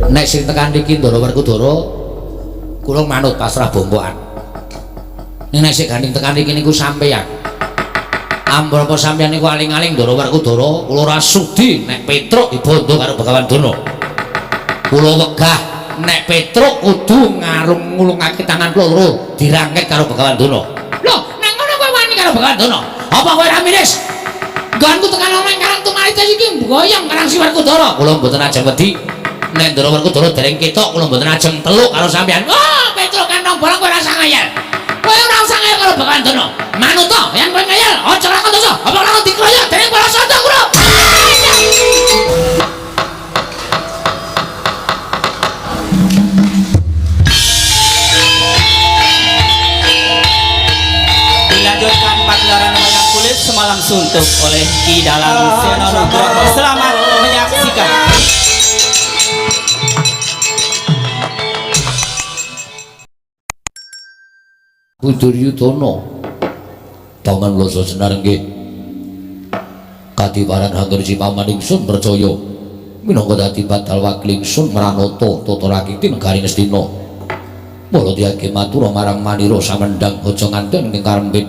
Nek sing tekan iki Ndara Werkudara kula manut pasrah bongkokan. Ning nek sing gandeng tekan iki niku sampeyan. Ambrapa sampeyan niku aling-aling Ndara Werkudara, kula ora sudi nek Petruk dibondo karo Begawan Durna. Kula wegah nek Petruk kudu ngarung ngulungake tangan kula loro dirangket karo Begawan Durna. Lho, nek ngono kowe wani karo Begawan Durna? Apa kowe ora miris? Nggonku tekan omah Karang Tumaritis iki mboyong Karang Si Werkudara. Kula mboten ajeng wedi. Nek Ndara Werkudara dereng ketok kula mboten ajeng teluk karo sampeyan. Wah, Petruk kantong bolong kowe ora usah ngayal. Kowe ora usah ngayal karo Begawan Durna. Manut to, yen kowe ngayal aja lakon dosa. Apa lakon dikroyok dening para santa kula. Dilanjutkan pagelaran wayang kulit semalam suntuk oleh Ki Dalang Seno Nugroho. Selamat menyaksikan. Duryudana Paman Loso Senar nggih kadiparan hangger si paman ingsun percaya minangka dadi badal wakil ingsun mranata tata rakiti negari Ngastina. Mula diage matur marang manira samendhang aja nganten ing karempit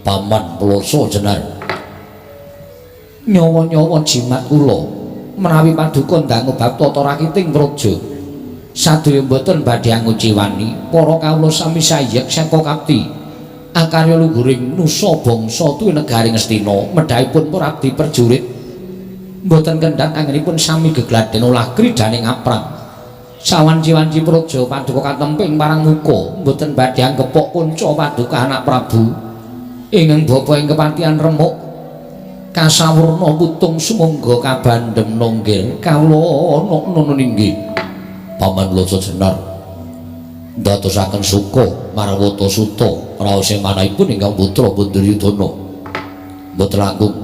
Paman Ploso Jenar. Nyawa-nyawa jimat kula menawi paduka ndangu bab tata rakiting praja sadaya mboten badhe anguciwani para kawula sami sayek saka kapti akarya luhuring nusa bangsa tuwi negari Ngastina medhahipun para abdi prajurit mboten kendhat anggenipun sami gegladen olah kridhaning aprang sawanci-wanci praja paduka katemping parang muka mboten badhe anggepok kunca paduka anak Prabu ingkang bapa ing kepatihan remuk kasawurna putung sumangga kabandhem nonggil kawula ana ninggih. Paman Loso Jenar ndadosaken suka marwata suta raose manahipun ingkang putra Duryudana mboten langkung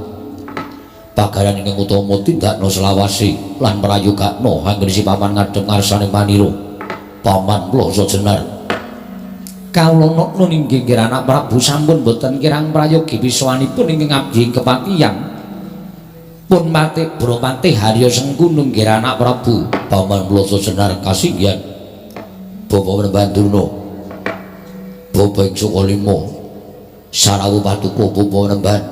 pagaran ingkang utama tindakna selawase lan prayogakna anggen si paman ngadhep ngarsane manira. Paman Loso Jenar kawula nokno inggih anak Prabu sampun boten kirang prayogi wiswanipun ingkang abdi ing kepatihan pun mate Bropati Harya Sengkunu nggih anak Prabu. Paman Ploso Jenar kasinggihan Bapak Panembahan Durna Bapak ing Sukalima sarawuh paduka Bapak Panembahan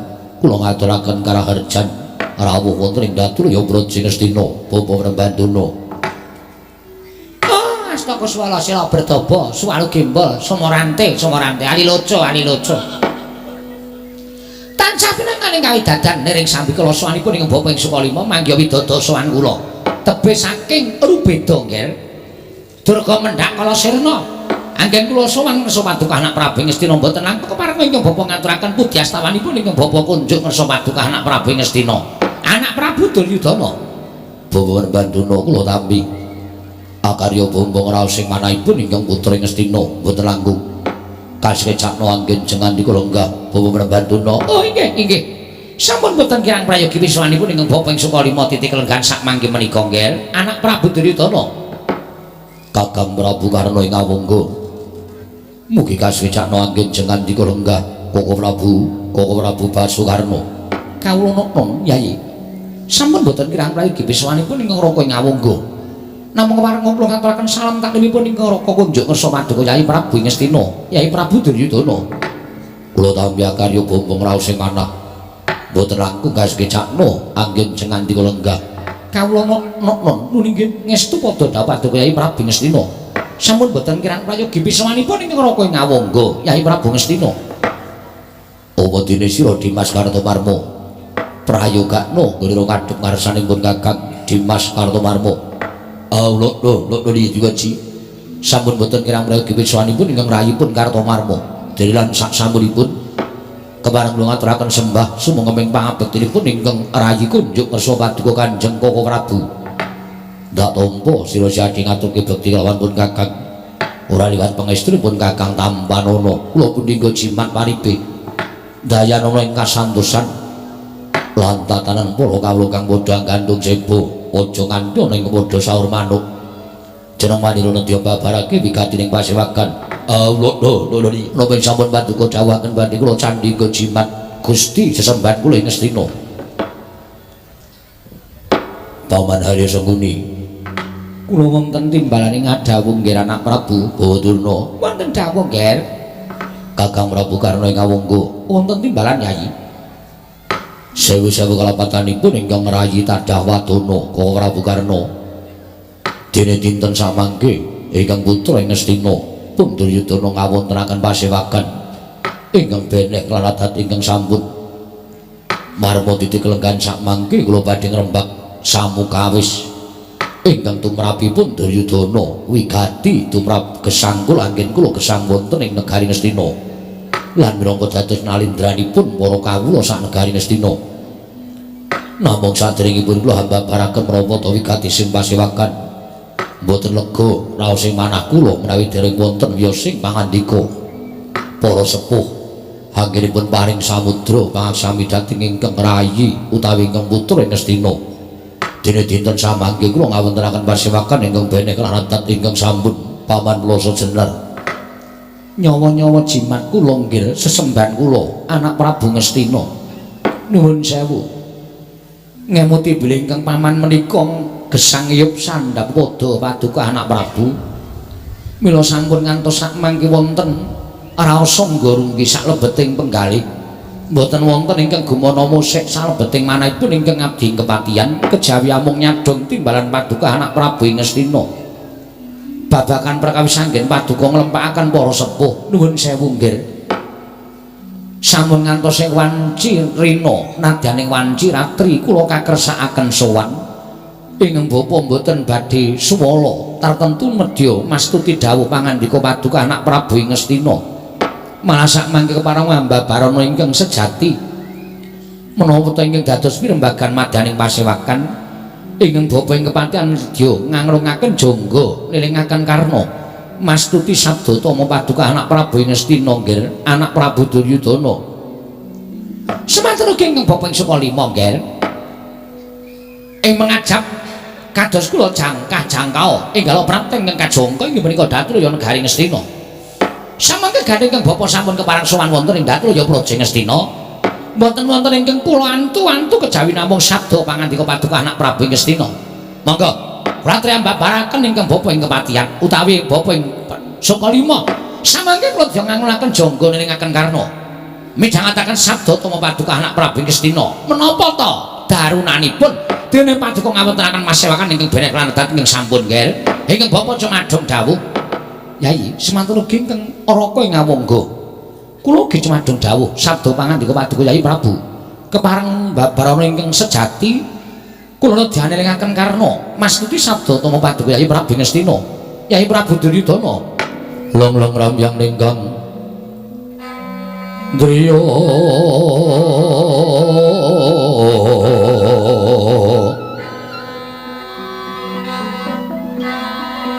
kula ngaturaken karaharjan rawuh wonten ing Daturya Praja Ngastina Bapak Panembahan Durna. Astaka swala sila bertaba suwalu gembol sumorante sumorante aliloco aliloco tansah pinanganing kawidadan niring sambikala sowanipun ing Bapak ing Sukalima manggiha widada sowan kula tebih saking rubeda nggih Durga mendhak kala sirna anggen kula sowan ngersa paduka anak Prabu Ngastina mboten langkung kepareng ingkang Bapak ngaturaken puji astawanipun ingkang Bapak kunjuk ngersa paduka anak Prabu Ngastina anak Prabu Duryudana. Bapak Panembahan Durna kula tampi akarya bombong raos sing manahipun ingkang putra Ngastina mboten langkung kasrecakna anggen jengandika lenggah Bapak Panembahan Durna. Oh inggih inggih sampun boten kirang prayogi wiswanipun ingkang Bapak ing Sukalima titik lenggahan sak mangke menika nggih anak Prabu Duryudana Kakang Prabu Karna ing Awangga mugi kasrecakna anggen jengandika lenggah Koko Prabu Koko Prabu Basukarna kawula nokno Yayi sampun boten kirang prayogi wiswanipun ingkang Raka ing Awangga namung kepareng kula ngaturaken salam taklimipun ingkang Raka kunjuk ngersa paduka Yayi Prabu Ngastina Yayi Prabu Duryudana kula tampi akarya bombong raos sing manah mboten langkung kasrecakna anggen jengandika lenggah kawula nokno nuni nggih ngestu padha dawuh paduka Yayi Prabu Ngastina sampun boten kirang prayogi piswanipun ingkang Raka ing Awangga Yayi Prabu Ngastina apa dene sira Dimas Kartomarma prayogakna nggone ngadhep ngarsanipun Kakang Dimas Kartomarma. Allah lho lho lho sampun boten kirang prayogi piswanipun ingkang rayipun Kartomarma dene lan sak sampunipun kepareng kula ngaturaken sembah sumangga ing pangabektinipun ingkang rayi kunjuk ngersa paduka Kanjeng Koko Prabu. Ndak tampa sira siadi ngaturke bekti kelawan pun Kakang ora liwat pangestripun Kakang tampanana kula pun jimat paripe dayanana ing kasantosan lan tatanan para kawula kang padha gandung sebo aja nganti ana ing padha saur manuk jeneng manira nedya babarake wigati ning pasewagan. Allah lho lho napa sampun paduka dawuhaken badhe kula candhingga jimat Gusti sesembahan kula ing Ngastina. Paman Harya Sengkuni. Kula wonten timbalane ngadhawuh nggih anak Prabu Bawadurna. Wonten dawuh nggih. Kakang Prabu Karna ing Awangga. Wonten timbalan Yayi. Sewu-sewu kalapatanipun ingkang ngrayi tadah wadana Kaka Prabu Karna. Dene dinten samangke ingkang putra ing Ngastina pun Duryudana ngawontenaken pasewagan ingkang beneh lan adat ingkang sampun marma titik lenggan sakmangke kula badhe ngrembak samukawis ingkang tumrapipun Duryudana wigati tumrap gesang kula anggen kula gesang wonten ing negari Ngastina lan minangka dados nalindranipun para kawula sak negari Ngastina. Namung saderengipun kula hambabaraken menapa ta wigati sing pasewagan mboten lega raos ing manah kula menawi dereng wonten wiyosing pangandika para sepuh anggenipun paring samudra pangaksami dhateng ingkang rayi utawi ingkang putra ing Ngastina. Dene dinten samangke kula ngawontenaken pasewakan ingkang beneh lan adat ingkang sampun Paman Ploso Jenar. Nyawa-nyawa jimat kula nggih sesembahan kula anak Prabu Ngastina. Nuwun sewu. Ngemuti bilih ingkang paman menika gesang iyup sandhap padha paduka anak Prabu. Mila sampun ngantos sakmangke wonten raos sangga runggi saklebeting penggalih. Mboten wonten ingkang gumana musik salebeting manahipun ingkang abdi kepatihan kejawi amung nyadong timbalan paduka anak Prabu ing Ngastina. Babagan perkawis anggen paduka nglempakaken para sepuh. Nuwun sewu nggih. Sampun ngantos ing wanci rina nadyaning wanci ratri kula kakersakaken sowan ing bapa mboten badhe suwala tartemtu medya mastuti dawuh pangandika paduka anak Prabu ing Ngastina. Malah sakmangke kepareng ambabarana ingkang sejati menawa ta ingkang dados pirembagan madyaning pasewakan ingkang bapa ing kepatihan nedya ngangrungaken jangga nilingaken Karna mastuti sabda tama paduka anak Prabu ing Ngastina nggih anak Prabu Duryudana. Semanten ugi ingkang bapa ing Sukalima nggih ing mengajap kados kula jangkah jangkao enggal prapta ingkang kajangka inggih menika Datraya negari Ngastina. Samangke gandeng ingkang bapa sampun kepareng sowan wonten ing Datraya Praja Ngastina mboten wonten ingkang kula antu-antu kejawi namung sabda pangandika paduka anak Prabu ing Ngastina. Monggo kula ambabaraken ingkang bapa ing kepatihan utawi bapa ing Sukalima. Samangke kula ngangunaken jangga nilingaken Karna midhangetaken sabda tama paduka anak Prabu ing Ngastina. Menapa ta darunanipun dene paduka ngawontenaken masewakan ingkang beneh lan adat ingkang sampun nggih ingkang bapa cumadung dawuh. Yayi, semanten ugi ingkang Raka ing Awangga. Kula ugi cumadung dawuh sabda pangandika paduka Yayi Prabu. Kepareng babarana ingkang sejati kula dianelingaken Karna mastuti sabda tama paduka Yayi Prabu Ngastina. Yayi Prabu Duryudana. Long-long ramyang ninggang driya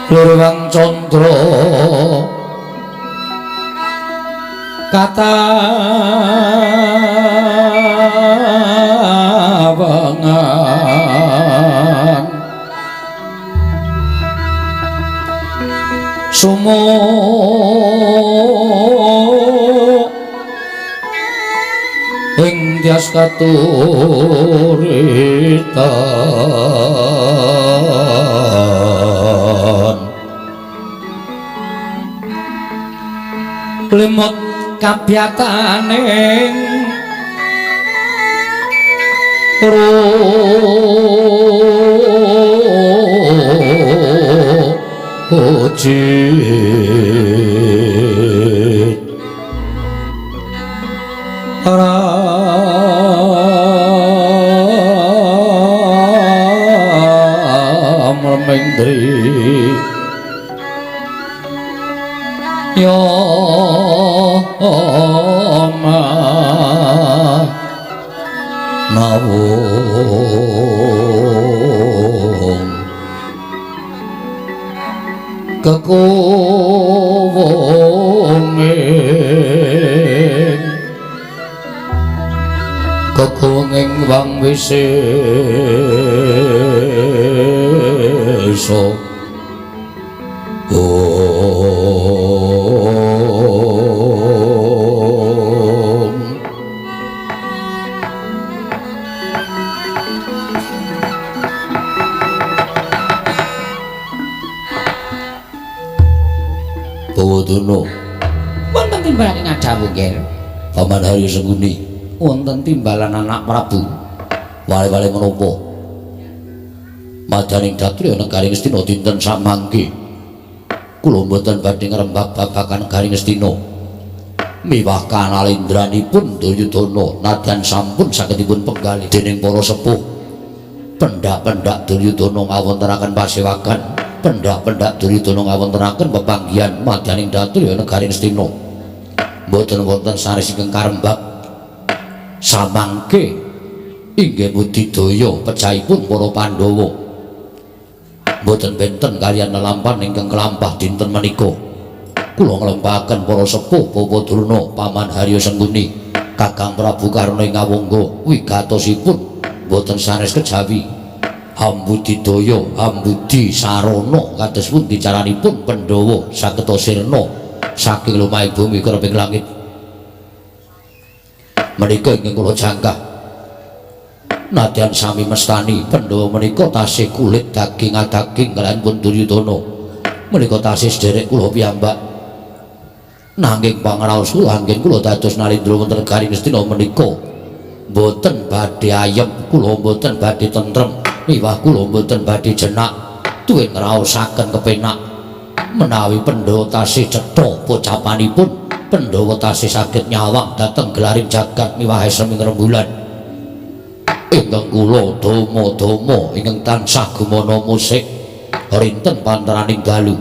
Lurwang Candra katawangan sumo ing dyas katuritan limut kabyataning rujit ramremendri ya nawung kekuwunging kekuwunging wang wisesa Durna. Wonten timbalan ing ngadhawuh, Nger. Paman Haryo Sengkuni, wonten timbalan anak Prabu. Wale-wale menapa? Madaning Datriya negari Ngastina dinten samangke. Kula mboten badhe ngrembak babagan negari Ngastina. Miwah kanalendranipun Duryudana nadyan sampun sagedipun penggalih dening para sepuh. Pendak-pendak Duryudana ngawontenaken pasewagan, pendak-pendak Duryudana ngawontenaken pepanggihan madaning Datriya negari Ngastina. Mboten wonten sanes ingkang karembak. Samangke inggih budidaya pecahipun para Pandhawa. Mboten benten kaliyan lelampahan ingkang kelampah dinten menika. Kula nglempahaken para sepuh Bapak Durna, Paman Haryo Sengkuni, Kakang Prabu Karna ing Awangga wigatosipun mboten sanes kejawi hambudidaya hambudi sarana kados pundi caranipun Pandhawa saged sirna saking lumahing bumi kereping langit. Menika ingkang kula jangkah. Nadyan sami mestani Pandhawa menika tasih kulit daging adaging kaliyan pun Duryudana. Menika tasih sederek kula piyambak. Nanging pangraos kula anggen kula dados nalindra wonten negari Ngastina menika mboten badhe ayem, kula mboten badhe tentrem, miwah kula mboten badhe jenak tuwin ngraosaken kepenak menawi Pandhawa tasih cetha pocapanipun, Pandhawa tasih saged nyawang dhateng gelaring jagat miwah eseming rembulan. Ingkang kula dama-dama ingkang tansah gumana musik rinten panteraning dalu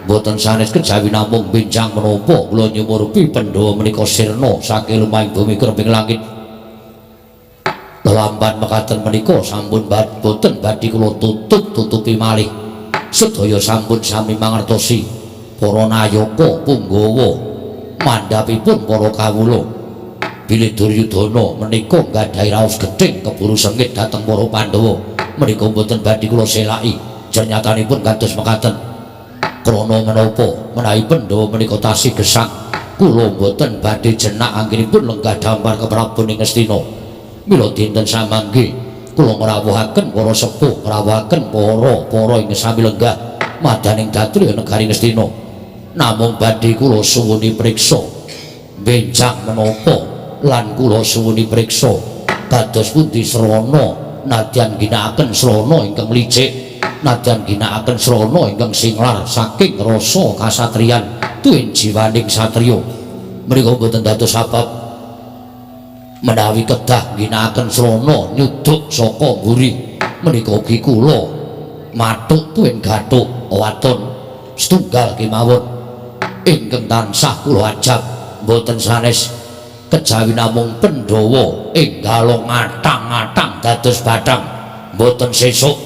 mboten sanes kejawi namung benjang menapa kula nyumurupi Pandhawa menika sirna saking lumahing bumi kreping langit. Lelampahan mekaten menika sampun boten badhe kula tutup-tutupi malih. Sedaya sampun sami mangertosi para nayaka punggawa mandhapipun para kawula. Bilih Duryudana menika nggadahi raos gething keburu sengit dhateng para Pandhawa menika mboten badhe kula selaki. Jernyatanipun kados mekaten. Krana menapa menawi Pandhawa menika tasih gesang, kula mboten badhe jenak anggenipun lenggah dampar keprabon ing Ngastina. Mila dinten samangke kula ngrawuhaken para sepuh, ngrawuhaken para-para ing sami lenggah madaning Datriya negari Ngastina. Namung badhe kula suwuni priksa benjang menapa lan kula suwuni priksa kados pundi srana nadyan ginakaken srana ingkang licik, nadyan ginakaken srana ingkang singlar saking rasa kasatriyan tuwin jiwaning satriya. Menika mboten dados sabab menawi kedah ginakaken srana nyuduk saka mburi menika ugi kula mathuk tuwin gathuk waton setunggal kemawon ingkang tansah kula ajab mboten sanes kejawi namung Pandhawa enggal ngatang-ngatang dados bathang. Mboten sesuk,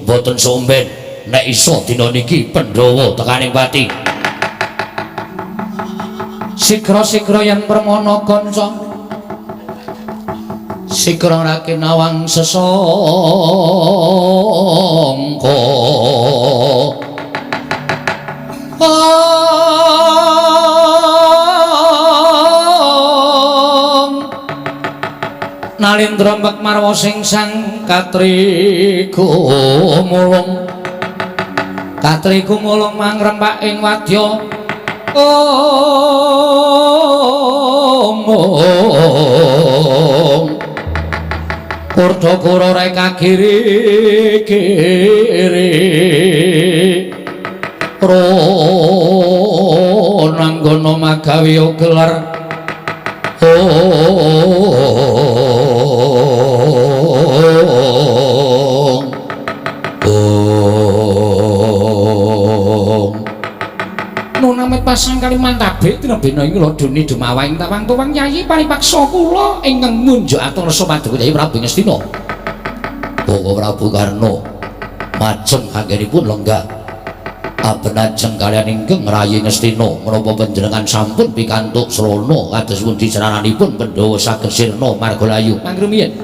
mboten somben, nek iso dina niki Pandhawa tekaning pati. Sigra-sigra yen permana kanca, sigra rakinawang sesangka. Nalindra mek marwa sing sang katriku mulung, katriku mulung mangrempak ing wadya. Om Kurda-kura reka kiri kiri Ronanggana magawe gelar. Nunamit pasang Kalimantabik tinebena ing laduni dumawaing tawang tuwang yayi paripaksa kula ingkang munjuk atur rasa paduka Yayi Prabu Ngastina. Bapak Prabu Karna majeng anggenipun lenggah abenajeng kaliyan ingkang ngrayi Ngastina menapa panjenengan sampun pikantuk srana kados pundi caranipun Pandhawa saged sirna margalayu. Mangrumiyin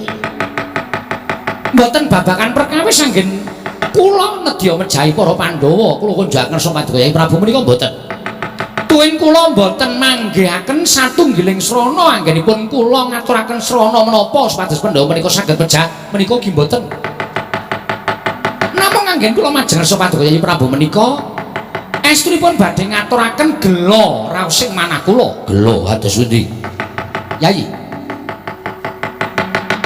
mboten babagan perkawis anggen kula nedya mejahi para Pandhawa kula kunjukaken rasa paduka Yayi Prabu menika mboten. Tuwin kula mboten manggihaken satunggiling srana anggenipun kula ngaturaken srana menapa supados Pandhawa menika saged pejah menika ugi mboten. Namung anggen kula majeng rasa paduka Yayi Prabu menika Estunipun badhe ngaturaken gela raosing manah kula. Gela kados pundi? Yayi.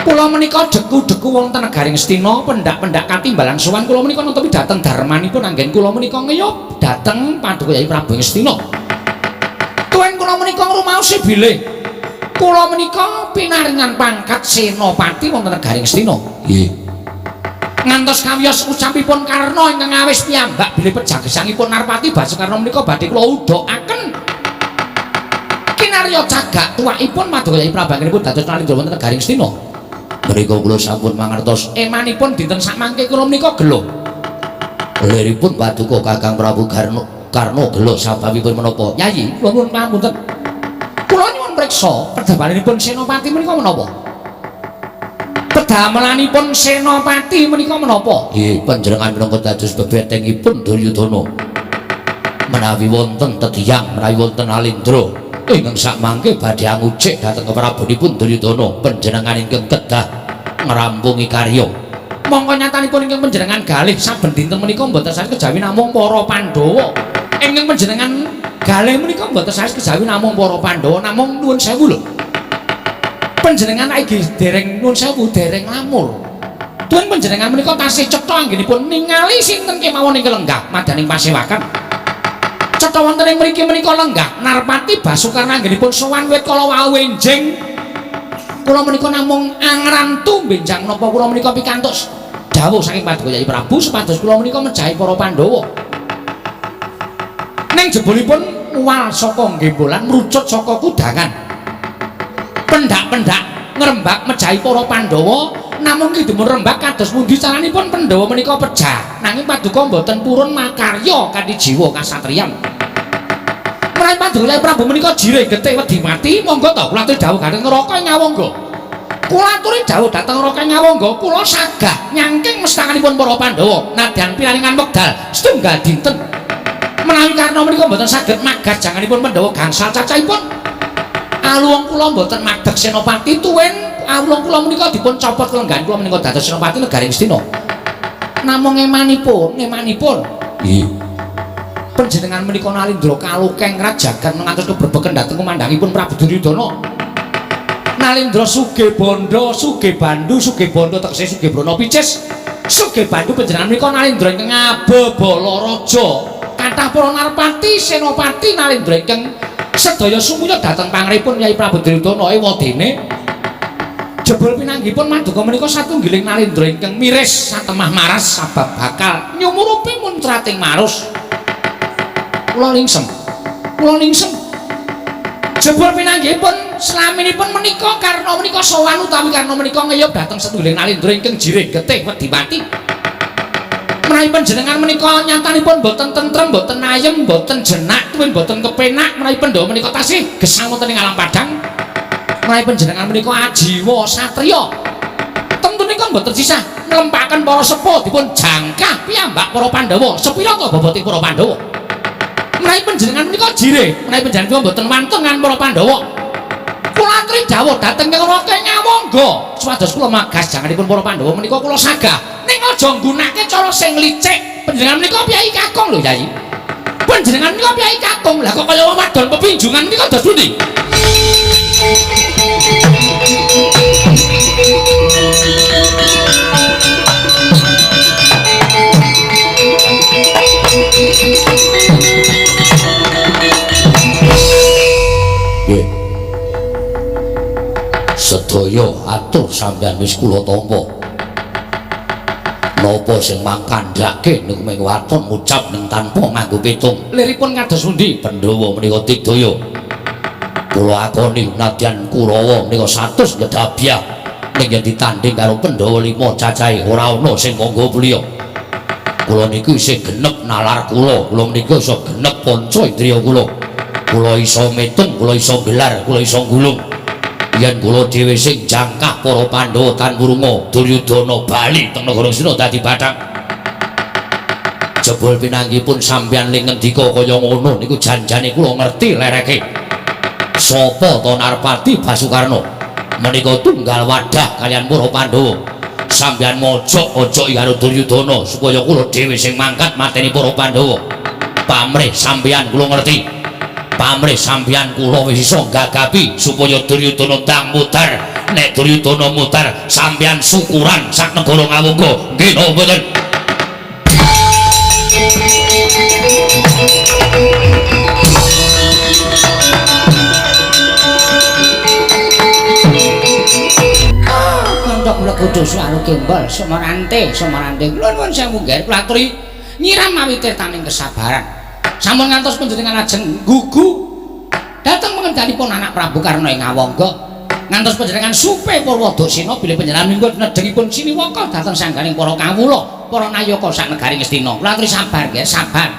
Kula menika deku-deku wonten negaring Astina, pendak-pendak katimbalan sowan kula menika netepi dhateng darmanipun anggen kula menika ngeyup dhateng Paduka Yayi Prabu Astina. Tuwin kula menika ngrumaosi bilih kula menika pinaringan pangkat senopati wonten negaring Astina. Nggih. Ngantos kawiyos ucapipun Karna ingkang awis piyambak bilih pejagesangipun Narpati Basukarna menika badhe kula udhokaken. Kinarya cagak tuwakipun Paduka Yayi Prabu anggenipun dados nalindra wonten negaring Astina. Menika kula sampun mangertos emanipun dinten sakmangke kula menika gelo. Liripun Paduka Kakang Prabu Karna gelo sababipun menapa? Yayi, kula nyuwun pangapunten. Kula nyuwun priksa pedamelanipun Senopati menika menapa? Pedamelanipun Senopati menika menapa? Nggih, panjenengan minangka dados bebetengipun Duryudana. Menawi wonten tetiyang, menawi wonten Alindra ingkang sakmangke badhe angucik dhateng keprabonipun Duryudana, panjenengan ingkang kedah ngrampungi karya. Mongko nyatanipun ingkang panjenengan galih saben dinten menika mboten sanes kejawi namung para Pandhawa. Ingkang panjenengan galih menika mboten sanes kejawi namung para Pandhawa, namung nuwun sewu lho. Panjenengan iki dereng nuwun sewu dereng lamur. Tuwin panjenengan menika tasih cetha anggenipun ningali sinten kemawon ingkang lenggah madaning pasewakan. Cetha wonten ing mriki menika lenggah Narpati Basukarna anggenipun sowan wit kala wau enjing. Kula menika namung angrantu benjang napa kula menika pikantuk dawuh saking Paduka Yayi Prabu supados kula menika mejahi para Pandhawa. Ning jebulipun uwal saka gembolan mrucut saka kudangan. Pendak-pendak ngrembak mejahi para Pandhawa, namung ki dimun rembak kados pundi caranipun Pandhawa menika pejah. Nanging Paduka mboten purun makarya kanthi jiwa kasatriyan. Menawi Paduka Yayi Prabu menika jirih getih wedi mati, monggo to kula aturi dawuh dhateng neraka ing Ngawangga. Kula aturi dawuh dhateng neraka ing Ngawangga, kula sagah nyangking mestakanipun para Pandhawa nadyan pinaringan wekdal setunggal dinten. Menawi Karna menika mboten saged magas janganipun Pandhawa gangsal cacahipun, aluwung kula mboten madeg senopati tuwin aluwung kula menika dipun copot kelenggahan kula menika dados senopati negaring Astina. Namung emanipun, emanipun. Nggih. Panjenengan menika nalindra kalukeng rajagan ngantos kebrebeken dhateng kumandhangipun Prabu Duryudana. Nalindra sugih bandha, sugih bandu, sugih bandha tegese sugih brana picis. Sugih bandu panjenengan menika nalindra ingkang abebala raja. Kathah para narpati, senopati nalindra ingkang sedaya sumuya dhateng pangripun Kyai Prabu Duryudana ewadene jebul pinanggihipun maduka menika satunggiling nalindra ingkang miris satemah maras sabab bakal nyumurupi muncrating marus. Kula lingsem. Kula lingsem. Jebul pinanggihipun slaminipun menika Karna menika sowan utawi Karna menika ngeyup dhateng satunggiling nalindra ingkang jirih getih wedi mati. Menawi panjenengan menika nyatanipun boten tentrem, boten ayem, boten jenak, tuwin boten kepenak menawi Pandhawa menika tasih gesang wonten ing alam padang. Menawi panjenengan menika ajiwa satriya, temtunipun boten sisah nglempakaken para sepuh dipun jangkah piyambak para Pandhawa. Sepira to bobote para Pandhawa? Menawi panjenengan menika jirih, menawi panjenengan boten wantun kan para Pandhawa. Kula aturi dawuh dhateng neraka Ngawangga supados kula magas janganipun para Pandhawa menika kula sagah. Ning aja nggunakake cara sing licik. Panjenengan menika piyai kakung lho, Yai. Panjenengan menika piyai kakung. Lah kok kaya wong wadon pepinjungan menika dos pundi? Nggih. Sedaya atur sampeyan wis kula tampa. Napa sing mangkandhake niku mung waton ngucap ning tanpa nganggo pitung. Liripun kados pundi? Pandhawa menika digdaya. Kula akoni nadyan Kurawa menika 100 nyedabyah ning yen ditanding karo Pandhawa 5 cacahe ora ana sing monggo priya. Kula niku isih genep nalar kula, kula menika iso genep panca indriya kula. Kula iso metung, kula iso gelar, kula iso gulung. Yen kula dhewe sing jangkah para Pandhawa tanpa runga Duryudana bali teng negara Astina dadi bathang. Jebul pinanggihipun sampeyan ling ngendika kaya ngono niku janjane kula ngerti lereke. Sapa to Narpati Basukarna? Menika tunggal wadah kaliyan para Pandhawa. Sampeyan mojok-ojok karo Duryudana supaya kula dhewe sing mangkat mateni para Pandhawa. Pamrih sampeyan kula ngerti. Pamrih sampeyan kula wis iso gagapi supaya Duryudana ndang mutar. Nek Duryudana mutar, sampeyan syukuran sak negara Ngawangga. Nggih napa mboten? Kanthok mlebu suara gembol sumarante sumarante. Kula nuwun sewu nggih kula aturi nyiram mawi tirtaning kesabaran. Sampun ngantos panjenengan ajeng gugu dhateng pengendhalipun anak Prabu Karna ing Ngawangga. Ngantos panjenengan supe Purwadasena bilih panjenengan minggu nedhengipun siniwaka dhateng sangganing para kawula, para nayaka sak negari Ngastina. Kula aturi sabar nggih, sabar.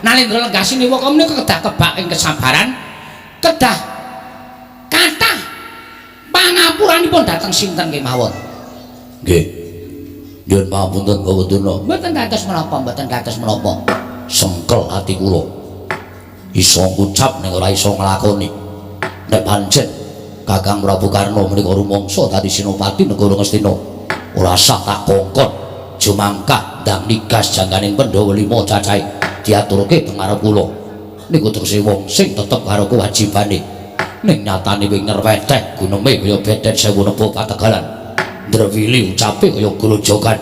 Nalendra lenggah siniwaka menika kedah kebak ing kesabaran, kedah kathah pangapuranipun dhateng sinten kemawon. Nggih. Nyuwun pangapunten Bapak Durna. Mboten dados menapa, mboten dados menapa. Sengkel ati kula. Iso ngucap ning ora iso nglakoni. Nek pancen Kakang Prabu Karna menika rumangsa dadi senopati negara Ngastina, ora sah tak kongkon jumangkah ndang nigas jangganing Pandhawa lima cacahe diaturke teng ngarep kula. Niku tegese wong sing tetep karo kewajibane. Ning nyatane wing ngerweteh guneme kaya betet sewu nepa pategalan. Ndrewili ucape kaya grojogan.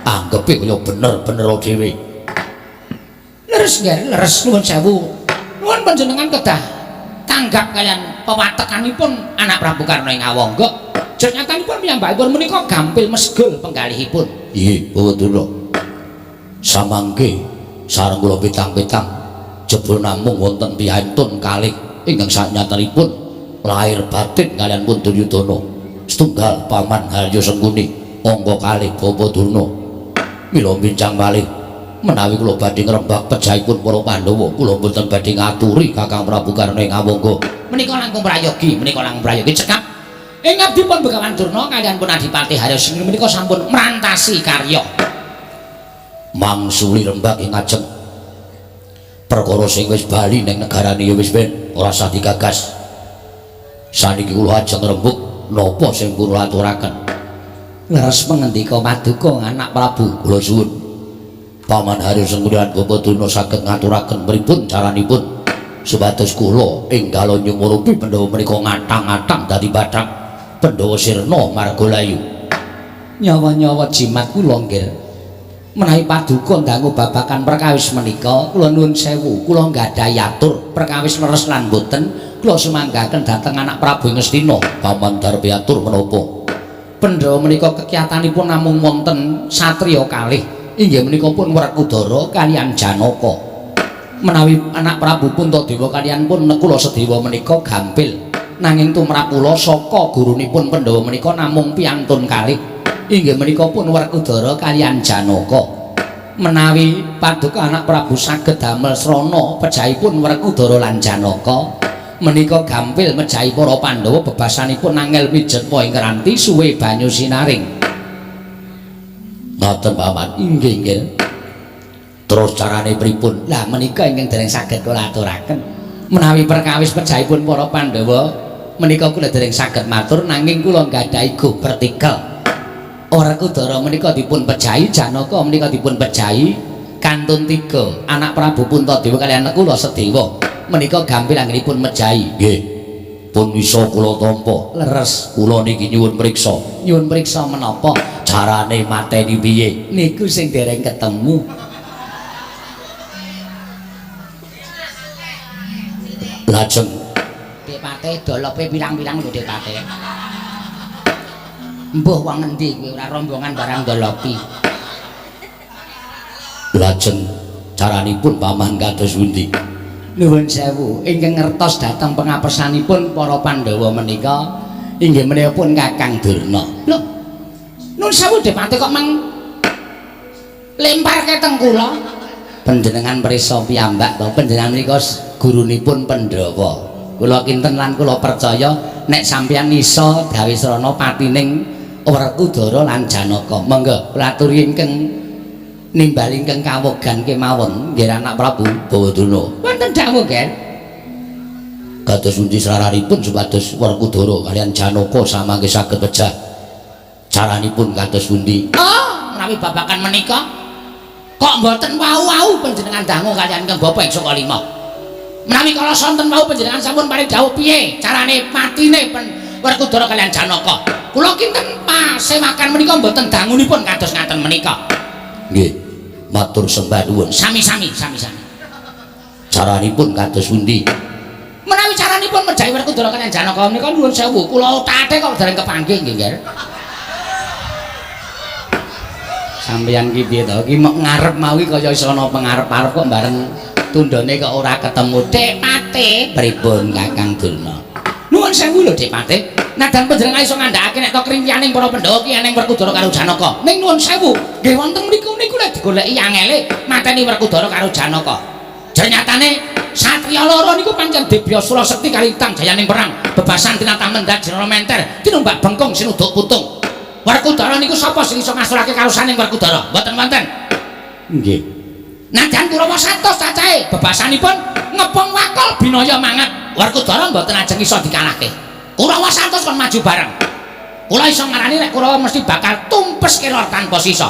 Anggepe kaya bener-bener dhewe. Leres nggih, leres nuwun sewu. Nuwun panjenengan kedah tanggap kalian pewatekanipun anak Prabu Karna ing Ngawangga. Jenyatanipun piyambakipun menika gampil mesgul penggalihipun. Nggih, Bapak Durna. Samangke sareng kula pitang-pitang jebul namung wonten piyantun kalih ingkang sanyatanipun lahir batin kalian pun Duryudana. Setunggal Paman Haryo Sengkuni, angka kalih Bapak Durna. Mila bincang malih menawi kula badhe ngrembak pejahipun para Pandhawa, kula mboten badhe ngaturi Kakang Prabu Karna ing Ngawangga. Menika langkung prayogi, menika langkung prayogi cekap. Ing abdipun Begawan Durna kaliyan pun Adipati Haryo Sengkuni menika sampun mrantasi karya. Mangsuli rembak ing ngajeng. Perkara sing wis bali ning negarane ya wis ben ora usah digagas. Saniki kula ajeng rembug napa sing kula aturaken. Leres pangendika paduka anak Prabu, kula suwun. Paman Haryo Sengkuni lan Bapak Durna saged ngaturaken pripun caranipun supados kula enggal nyumurupi Pandhawa menika ngatang-atang dadi bathang Pandhawa sirna margalayu. Nyawa-nyawa jimat kula nggih. Menawi paduka ndangu babagan perkawis menika, kula nuwun sewu, kula nggadahi atur perkawis leres lan boten, kula sumanggaken dhateng anak Prabu Ngastina. Paman darpi atur menapa? Pandhawa menika kekiyatanipun namung wonten satriya kalih, inggih menika pun Werkudara kaliyan Janaka. Menawi anak Prabu Puntadewa kaliyan pun Nekula Sedewa menika gampil, nanging tumrap kula saka gurunipun Pandhawa menika namung piyantun kalih, inggih menika pun Werkudara kaliyan Janaka. Menawi paduka anak Prabu saged damel srana pejahipun Werkudara lan Janaka menika gampil mejahi para Pandhawa bebasanipun angel mijetma ing kranti suwe banyu sinaring. Ngoten Paman. Inggih nggih. Terus carane pripun? Lah menika ingkang dereng saged kula aturaken. Menawi perkawis pejahipun para Pandhawa menika kula dereng saged matur, nanging kula nggadahi go vertikel. Werkudara menika dipun pejahi, Janaka menika dipun pejahi kantun tiga anak Prabu Puntadewa kaliyan Nekula Sedewa menika gampil anggenipun mejahi. Nggih. Pun iso kula tampa. Leres. Kula niki nyuwun priksa. Nyuwun priksa menapa? Carane mateni piye? Niku sing dereng ketemu. Lajeng Depate dolope pirang-pirang lho Depate. Mbuh wong ngendi kuwi ora rombongan barang dolopi. Lajeng caranipun Paman kados pundi? Nuwun sewu, ingkang ngertos dhateng pengapesanipun para Pandhawa menika inggih menika pun Kakang Durna. Lho, nuwun sewu Depate kok meng lemparke teng kula? Panjenengan prisa piyambak to, panjenengan menika gurunipun Pandhawa. Kula kinten lan kula percaya nek sampeyan iso gawe srana patining Werkudara lan Janaka. Monggo kula aturi ingkang nimbali ingkang kawogan kemawon nggih anak Prabu Bawadurna. Wonten dawuh nggih. Kados pundi sraranipun supados Werkudara kaliyan Janaka samangke saged pejah? Caranipun kados pundi? Oh, menawi babagan menika Kok mboten wau-wau panjenengan dangu kaliyan Kang Bapak ing Sukalima. Menawi kala sonten wau panjenengan sampun paring dawuh piye carane matine Werkudara kaliyan Janaka. Kula kinten pasewakan menika mboten dangunipun kados ngaten menika. Nggih. Matur sembah nuwun. Sami-sami, sami-sami. Caranipun kados pundi? Menawi caranipun mejahi Werkudara kaliyan Janaka menika nuwun sewu, kula otate kok dereng kepanggih nggih, Nger. Sampeyan ki piye to? Ki mok ngarep mau ki kaya iso ana pengarep-arep kok bareng tundhone kok ora ketemu. Dik Pate, pripun Kakang Durna? Nuwun sewu lho Dik Pate. Nadan panjenengan iso ngandhakake nek to kringkianing para Pandhawa ki eneng Werkudara karo Janaka. Ning nuwun sewu, nggih wonten mriku niku lek digoleki angele mateni Werkudara karo Janaka. Jernyatane satriya loro niku pancen dibya sura sekti kalintang jayaning perang, bebasan tinatah mendat jenara menter, tinumbak bengkung sinuduk putung. Werkudara niku sapa sing iso ngasurake karusaning Werkudara? Mboten wonten. Nggih. Najan Kurawa 100 cacahe, bebasanipun ngepung wakul binaya manget. Werkudara mboten ajeng iso dikalahke. Kurawa 100 kon maju bareng. Kula iso ngarani nek Kurawa mesti bakal tumpes kelor tanpa sisa.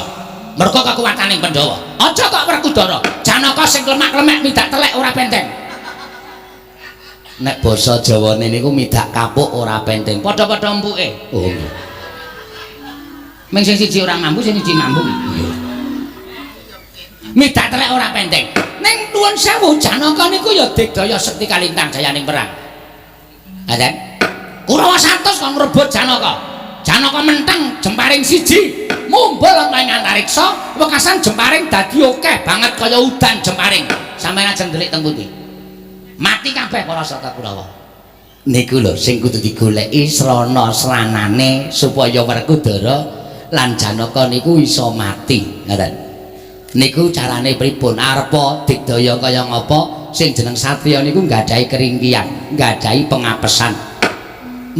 Mergo kekuwataning Pandhawa. Aja kok Werkudara, Janaka sing klemak-klemek midak telek ora penteng. Nek basa Jawane niku midak kapuk ora penteng. Padha-padha empuke. Oh nggih. Ming sing siji ora mambu, sing siji mambu. Nggih. Midak telek ora penteng. Ning nuwun sewu Janaka niku ya digdaya sekti kalintang jayaning perang. Ngaten. Kurawa 100 kok ngrebut Janaka. Janaka menteng jemparing siji, mumbul ana ing antariksa, wekasan jemparing dadi akeh banget kaya udan jemparing. Sampeyan ajeng ndelik teng pundi? Mati kabeh para sata Kurawa. Niku lho sing kudu digoleki srana sranane supaya Werkudara lan Janaka niku iso mati. Ngaten. Niku carane pripun? Arepa digdaya kaya ngapa sing jeneng satriya niku nggadahi keringkian, nggadahi pengapesan.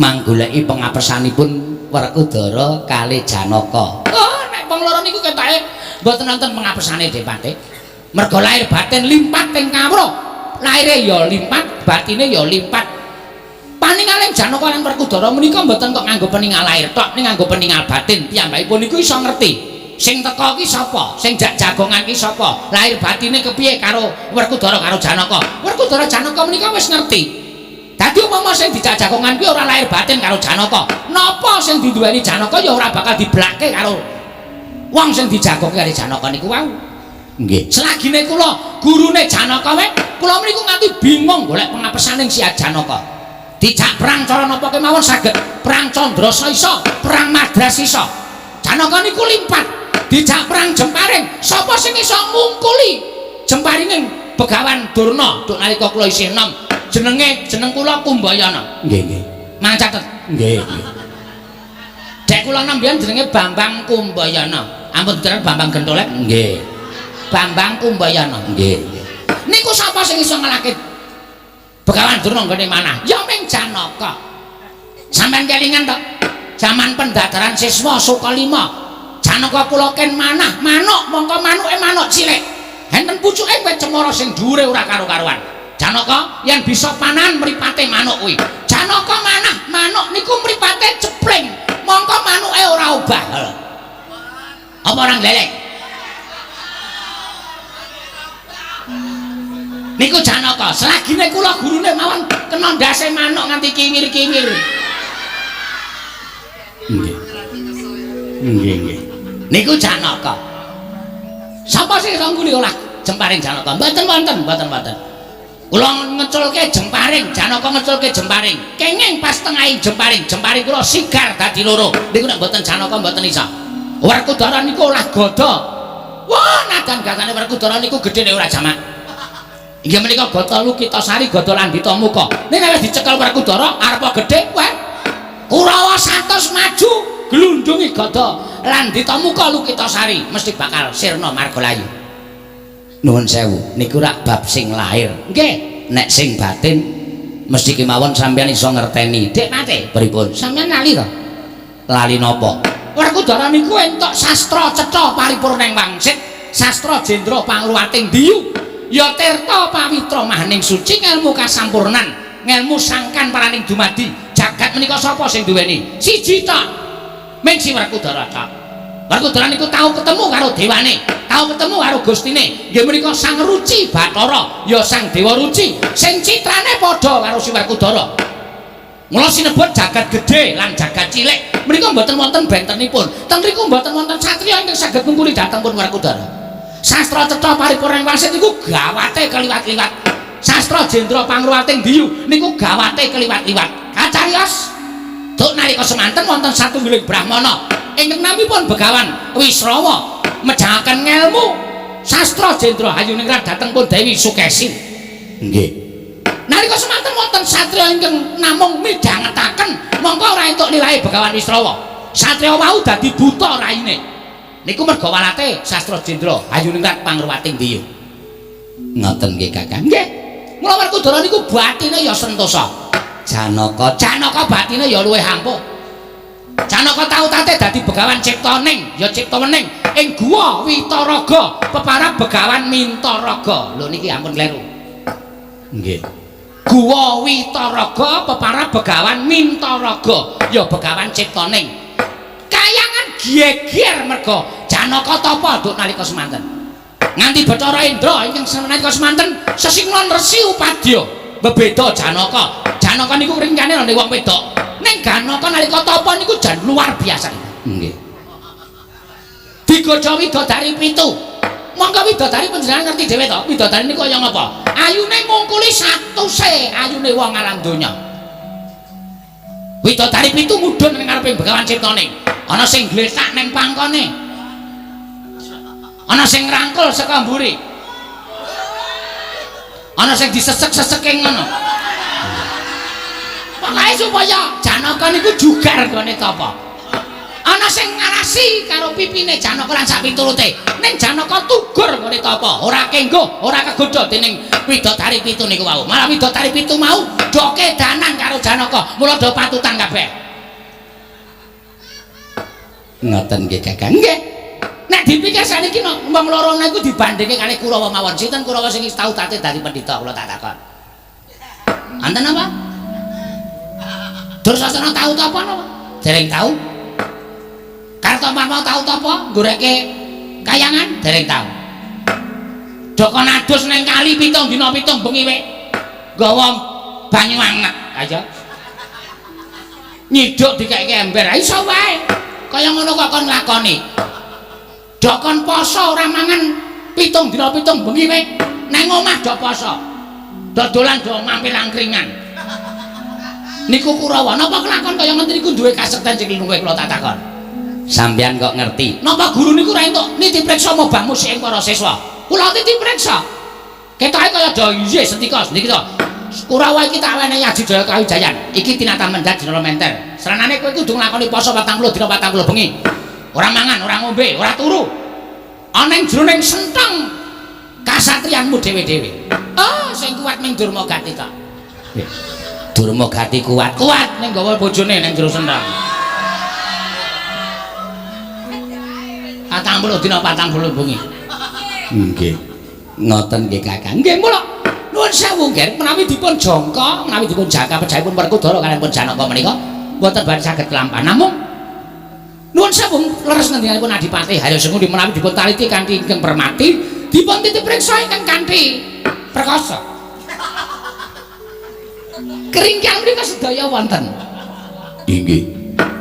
Manggoleki pengapesanipun Werkudara kali Janaka. Oh, nek wong loro niku ketoke mboten wonten pengapesane Depate. Mergo lahir batin limpat ing kawruh. Lahire ya limpat, batine ya limpat. Paningaling Janaka lan Werkudara menika mboten kok nganggo peningal lahir tok, ning nganggo peningal batin. Piyambakipun niku iso ngerti. Sing teka ki sapa? Sing jak jagongan ki sapa? Lahir batine kepiye karo Werkudara karo Janaka? Werkudara Janaka menika wis ngerti. Dadi umpama sing dijak jagongan kuwi ora lahir batin karo Janaka, napa sing diduweni Janaka ya ora bakal diblakke karo wong sing dijagoke karo Janaka niku wau. Nggih. Selagine kula gurune Janaka wae, kula mriku nganti bingung golek pengapesaning si Janaka. Dijak perang cara napa kemawon saged, perang Candrasa iso, perang Madras iso. Janaka niku limpat. Dijak perang jemparing, sapa sing iso ngungkuli jemparinge Begawan Durna duk nalika kula isih enom. Jenenge jeneng kula Kumbayana. Nggih, nggih. Mang catet. Nggih, nggih. Dek kula enom biyen jenenge Bambang Kumbayana. Ampun diteran Bambang Gentolek. Nggih. Bambang Kumbayana. Nggih, nggih. Niku sapa sing iso ngalahke Begawan Durna nggone manah? Ya ming Janaka. Sampeyan kelingan to? Jaman pendadaran siswa Sukalima. Janaka kula ken manah manuk mongko manuke manuk cilik. Enten pucuke wit cemara sing dhuwure ora karo-karuan. Janaka yen bisa panahan mripate manuk kuwi. Janaka manah manuk niku mripate cepling. Mongko manuke ora obah. Apa orang lelek? Niku Janaka. Selagine kula gurune mawon kena ndase manuk nganti kiwir-kiwir. Nggih. Nggih, nggih. Niku Janaka. Sapa sing iso ngguli olah jemparing Janaka? Mboten wonten, mboten wonten. Kula ngeculke jemparing, Janaka ngeculke jemparing. Kenging pas tengahing jemparing, jemparing kula sigar dadi loro. Niku nek mboten Janaka mboten iso. Werkudara niku olah gada. Wah, nadan gatane Werkudara niku gedene ora jamak. Inggih menika Gata Lukitasari, Gada Landita Muka. Ning nek wis dicekel Werkudara arepa gedhe, wah. Kurawa 100 maju glundungi Gada Landita Muka Lukitasari mesti bakal sirna margalayu. Nuwun sewu, niku rak bab sing lahir. Nggih, nek sing batin mesti kemawon sampeyan iso ngerteni. Dik Pate, pripun? Sampeyan lali to? Lali napa? Werkudara niku entuk sastra cetha paripurna ing wangsit, sastra jendra pangruwating diyu. Ya tirta pawitra mahaning suci ngelmu kasampurnan, ngelmu sangkan paraning dumadi. Jagat menika sapa sing duweni? Siji tok. Ming si Werkudara tok. Werkudara niku tau ketemu karo dewane, tau ketemu karo gustine. Nggih menika Sang Ruci Bathara, ya Sang Dewa Ruci sing citrane padha karo si Werkudara. Mula sinebut jagat gedhe lan jagat cilik menika mboten wonten bentenipun. Teng mriku mboten wonten satriya ingkang saged ngungkuli dhateng pun Werkudara. Sastra cetha paripurna wasit niku gawate keliwat-liwat. Sastra Jendra Pangruwating Diyu niku gawate keliwat-liwat. Kacariyos duk nalika semanten wonten satunggiling brahmana ingkang namipun Begawan Wisrawa mejangaken ngelmu sastra Jendra Hayuningrat dhateng pun Dewi Sukesi. Nggih. Nalika semanten wonten satriya ingkang namung midhangetaken mongko ora entuk lilahe Begawan Wisrawa. Satriya wau dadi buta raine. Niku merga walate sastra Jendra Hayuningrat Pangruwating Diyu. Ngoten nggih, Kakang. Nggih. Mula Werkudara niku batine ya sentosa. Janaka Janaka batine ya luwih ampuh. Janaka tau tate dadi Begawan Ciptaning, ya Cipta Wening ing Guwa Witaraga, peparab Begawan Mintaraga. Lho niki ampun kleru. Nggih. Guwa Witaraga peparab Begawan Mintaraga, ya Begawan Ciptaning. Kayangan geger merga Janaka tapa nduk nalika semanten. Nganti Bathara Indra ingkang nalika semanten sesinglon Resi Upadya bebeda Janaka. Janaka niku ringkane ana wong wedok. Ning Janaka nalika tapa niku jan luar biasa. Nggih. Digodha widodari pitu. Monggo widodari panjenengan ngerti dhewe to, widodari niku kaya ngapa? Ayune ngungkuli satuse ayune wong alam donya. Widodari pitu mudhun ning ngarepe Begawan Ciptaning. Ana sing glethak ning pangkone. Ana sing ngrangkul saka mburi. Ana sing disesek-seseke ngono. Pokoke supaya Janaka niku jugar gone tapa. Ana sing ngarasi karo pipine Janaka lan sak piturute. Ning Janaka tugur gone tapa, ora kenggo, ora kegodha dening widodari pitu niku wau. Malah widodari pitu mau do kedanan karo Janaka, mula do patutan kabeh. Ngoten nggih, Kakang. Nggih. Nek dipikir saniki no, wong loro niku dibandingke kalih Kurawa mawon. Sinten Kurawa sing wis tau tate dadi pendhita kula tak takon. Anten apa? Dursasana tau tapa napa? Dereng tau. Kartomarma tau tapa nggoreke kayangan? Dereng tau. Joko adus ning kali 7 dina 7 bengi we. Gawa banyu anget aja. Nyiduk dikeke ember, iso wae. Kaya ngono kok kon nglakoni. Dokon poso ora mangan 7 dina 7 bengi we. Nang omah do poso. Dodolan do mampir angkringan. Niku Kurawa, napa kelakon kaya ngoten niku duwe kasekten sing luwih kula tak takon. Sampeyan kok ngerti? Napa guru niku ora entuk niti preksa mobah musik ing para siswa? Kula titi preksa. Ketoke kaya do iya setika niki to. Kurawa iki tak wenehi Aji Jaya Kawijayan. Iki tinatah mendhat dinala menter. Sranane kowe kudu nglakoni poso 40 dina 40 bengi. Ora mangan, ora ngombe, ora turu. Ana ing jroning senteng kasatriyanmu dhewe-dhewe. Oh, sing kuat ning Durmagati tok. Durmagati kuat. Kuat ning gawa bojone ning jero senteng. 40 dina 40 bengi. Nggih. Ngoten nggih, Kakang. Nggih, mula nuwun sewu nggih, menawi dipun jangka, menawi dipun jangka pejahipun Werkudara kaliyan pun Janaka menika mboten badhe saged kelampahan. Namung nuwun sewu leres ngendikanipun Adipati Haryo Sengkuni menawi dipun taliti kanthi ingkang permati, dipun titip preksa ingkang kanthi perkasa. Keringkian menika sedaya wonten. Inggih.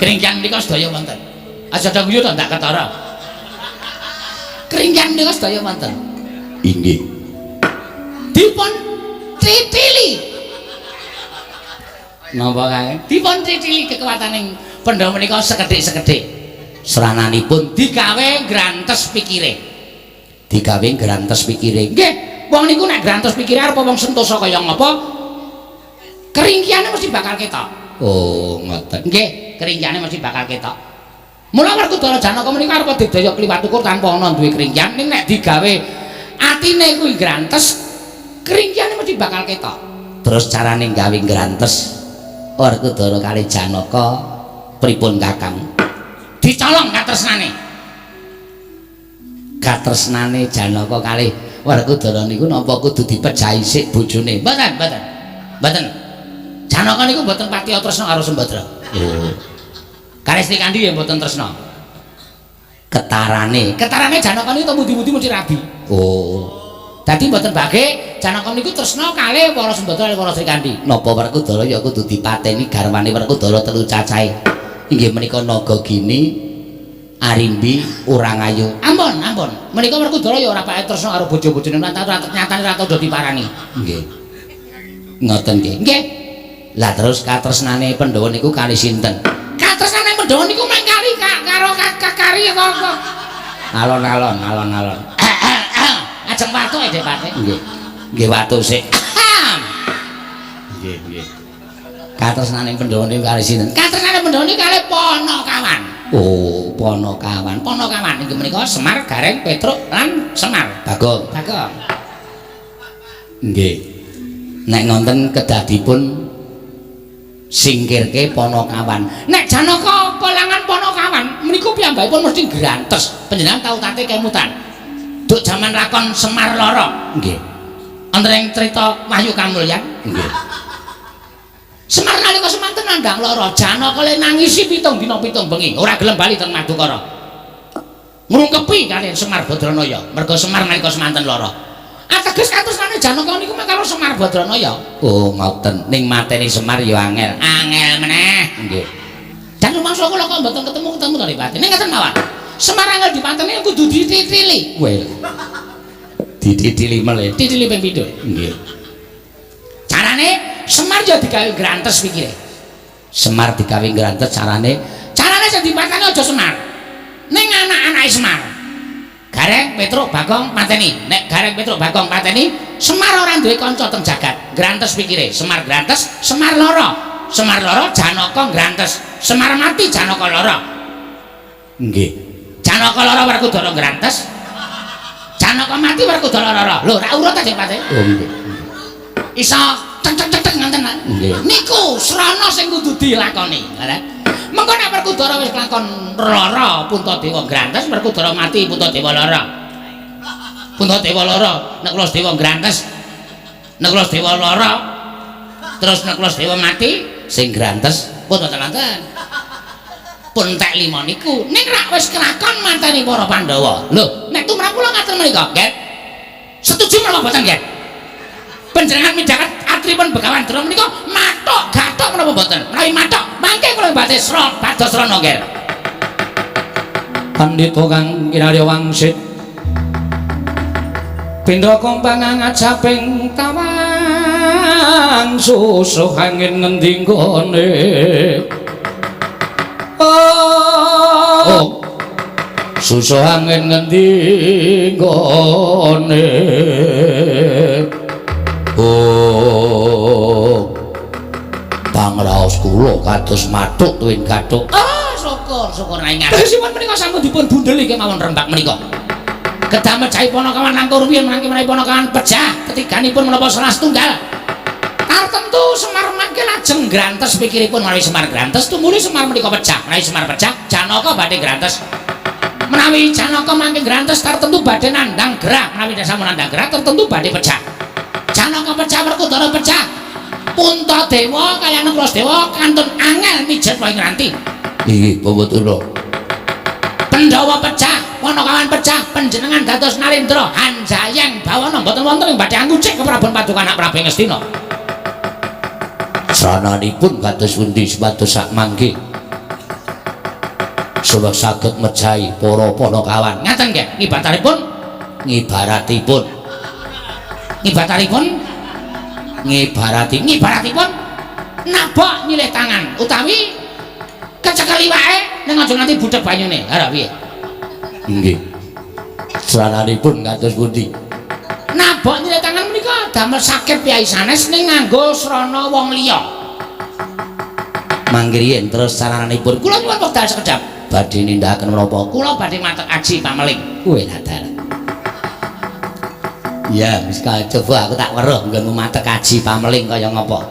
Keringkian menika sedaya wonten. Aja do guyu to ndak ketara. Keringkian menika sedaya wonten. Inggih. Dipun titili. Napa kae? Dipun titili kekuataning Pandhawa menika sekedhik-sekedhik. Srananipun digawe grantes pikire. Digawe grantes pikire. Nggih, wong niku nek grantes pikire arep wong sentosa kaya ngapa? Keringkiane mesti bakal ketok. Oh, ngoten. Nggih, keringkiane mesti bakal ketok. Mula Werkudara Janaka menika arep didaya kliwat ukur tanpa ana duwe keringkian, ning nek digawe atine kuwi grantes, keringkiane mesti bakal ketok. Terus carane gawe grantes Werkudara kali Janaka pripun, Kakang? Dicolong katresnane. Katresnane Janaka kalih Werkudara niku napa kudu dipejahi sik bojone? Mboten, mboten. Mboten. Janaka niku mboten patiya tresna karo Sembadra. Oh. Kalih Sri Kandi ya mboten tresna. Ketarane. Ketarane Janaka niku mudi-mudi mesti rabi. Oh. Dadi mboten bage Janaka niku tresna kalih para Sembadra kalih para Srikandhi. Napa Werkudara ya kudu dipateni garwane Werkudara telu cacahe. Inggih menika Nagagini, Arimbi, Urangayu. Ampun, ampun. Menika Werkudara ya ora pae tresna karo bojo-bojone nyatane ora tau diparani. Nggih. Ngoten nggih. Nggih. Lah terus katresnane Pandhawa niku kali sinten? Katresnane Pandhawa niku mung kali karo kakari kok. Alon-alon, alon-alon. Ajeng watuk e Dik Pate. Nggih. Nggih watuk sik. Nggih, nggih. Katresnane Pandhawa niku kali sinten? Katresnane Pandhawa niku kali Panakawan. Oh, Panakawan. Panakawan inggih menika Semar, Gareng, Petruk lan Semar. Bagong. Bagong. Nggih. Nek ngonten kedah dipun singkirke Panakawan. Nek Janaka kelangan Panakawan menika piyambakipun mesti grantes. Panjenengan tau tate kemutan. Duk jaman lakon Semar Lara. Nggih. Wonten ing crita Wahyu Kamulyan. Nggih. Semar nalika semanten nandhang lara, Janaka le nangisi 7 dina 7 bengi, ora gelem bali teng Madukara. Ngrungkepi kaliyan Semar Badranaya, merga Semar nalika semanten lara. Ateges katresnane Janaka niku mung karo Semar Badranaya. Oh, ngoten. Ning mateni Semar ya angel. Angel meneh. Nggih. Dan rumangsa kula kok mboten ketemu-ketemu to Ripati. Ning ngaten mawon. Semar angel dipateni kudu dititili. Wel. Dititili melih. Titili ping pindho. Nggih. Carane Semar ya digawe grantes pikire. Semar digawe grantes carane Carane sing dipateni aja Semar. Ning anak-anake Semar. Gareng, Petruk, Bagong pateni. Nek Gareng, Petruk, Bagong pateni, Semar ora duwe kanca teng jagat. Grantes pikire. Semar grantes, Semar lara. Semar lara, Janaka grantes. Semar mati, Janaka lara. Nggih. Janaka lara Werkudara grantes. Janaka mati Werkudara lara. Lho, ra urut ta Dik Pate? Oh, nggih. Iso tek tek tek tek ngoten. Nggih. Niku srana sing kudu dilakoni. Mengko nek Werkudara wis kelakon lara Puntadewa grantes, Werkudara mati Puntadewa lara. Puntadewa lara, nek Kula Dewa grantes. Nek Kula Dewa lara, terus nek Kula Dewa mati sing grantes pun boten wonten. Pun tek lima niku. Ning rak wis kelakon mateni para Pandhawa. Lho, nek tumrap kula ngaten menika, nggih. Setuju menapa boten, nggih? Panjenengan midhanget atripun Begawan Durna menika mathuk gathuk menapa boten? Menawi mathuk, mangke kula badhe bados srana nggih. Pandhita kang kinarya wangsit pindha kompang ngajaping tawang susuh angin ngendi nggone. Oh, susuh angin ngendi nggone. Oh, pangraos kula kados mathuk tuwin gathuk. Ah, syukur, syukur nek ngaten. Tegesipun menika sampun dipun bundeli kemawon rembak menika. Kedah mejahi Panakawan langkung rumiyin mangke menawi Panakawan pejah ketiganipun menapa salah setunggal. Tartemtu Semar mangke lajeng grantes pikiripun menawi Semar grantes tumuli Semar menika pejah. Menawi Semar pejah Janaka badhe grantes. Menawi Janaka mangke grantes tartemtu badhe nandhang gerah. Menawi sampun nandhang gerah tartemtu badhe pejah. Janaka pejah Werkudara pejah. Puntadewa kaliyan Kuladewa kantun angel mijet wae ngranti. Inggih, Bapak Durna. Pandhawa pejah, Panakawan pejah, panjenengan dados Narendra Hanjayeng bawana mboten wonten ing badhe angucik keprabon Paduka anak Prabu Ngastina. Srananipun kados pundi supados sak mangke suwek saged mejahi para Panakawan. Ngaten nggih, ngibataripun ngibaratipun ngibataripun ngibarati ngibaratipun nabok nyilih tangan utawi kecekel iwake ning aja nganti budhek banyune. Ha piye? Nggih. Srananipun kados pundi? Nabok nyilih tangan menika damel sakit piyai sanes ning nganggo srana wong liya. Mangke riyin terus sarananipun kula nyuwun wekdal sekedhap. Badhe nindakaken menapa? Kula badhe matek aji pameling. Kowe ladar. Ya, wis coba aku tak weruh nggonmu matek aji pameling kaya ngapa.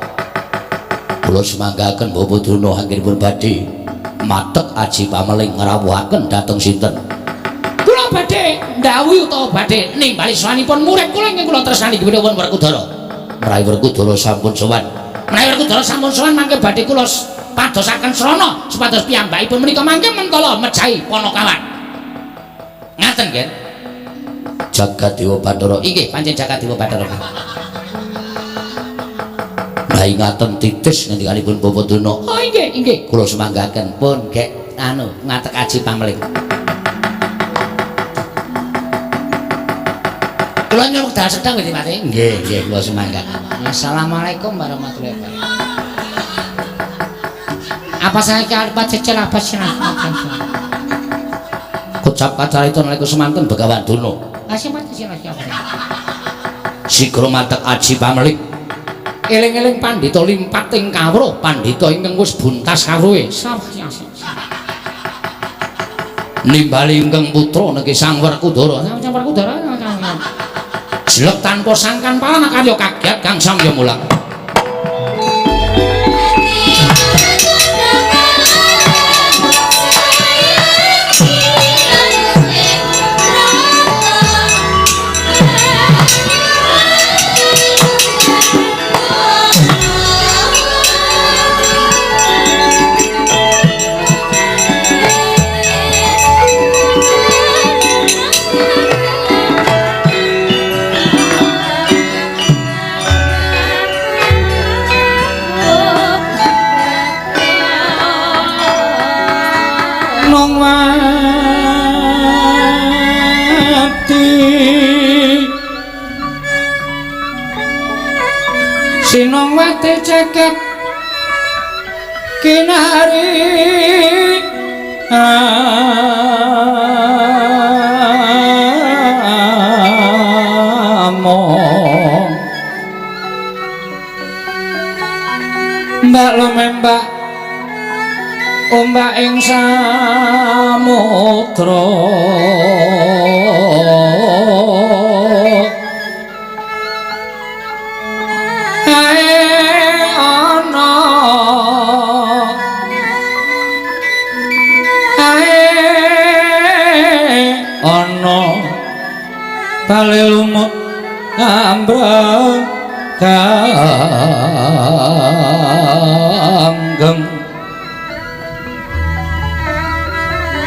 Kula sumanggaken Bapak Durna anggenipun badhe matek aji pameling ngrawuhaken dhateng sinten? Kula badhe ndhawuhi utawa badhe nimbali sowanipun murid kula ingkang kula tresnani inggih punika Werkudara. Menawi Werkudara sampun sowan. Menawi Werkudara sampun sowan mangke badhe kula padosaken srana supados piyambakipun menika mangke mentala mejahi Panakawan. Ngaten, Ger. Jagat Dewa Bathara. Inggih, pancen Jagat Dewa Bathara. Lah ingaten titis ngendikanipun Bapak Durna. Oh, inggih, inggih. Kula sumanggaken pun gek anu ngatek aji pameling. Kula nyuwun wekdal sedang nggih, Mati. Nggih, nggih kula sumanggaken. Assalamualaikum warahmatullahi wabarakatuh. Apa saya arep cecel apa sih? Kocap kacarita nalika semanten Begawan Durna. Sigra matek aji pameling. Eling-eling pandhita limpat ing kawruh, pandhita ingkang wis buntas kawruhe. Nimbali ingkang putra niki Sang Werkudara. Sang Werkudara. Jelek tanpa sangkan palana karya kaget kang samya mulang. Sinongwati cekek kinari among mbak lumembak ombak ing samudra bale lumut ambrang kanggeng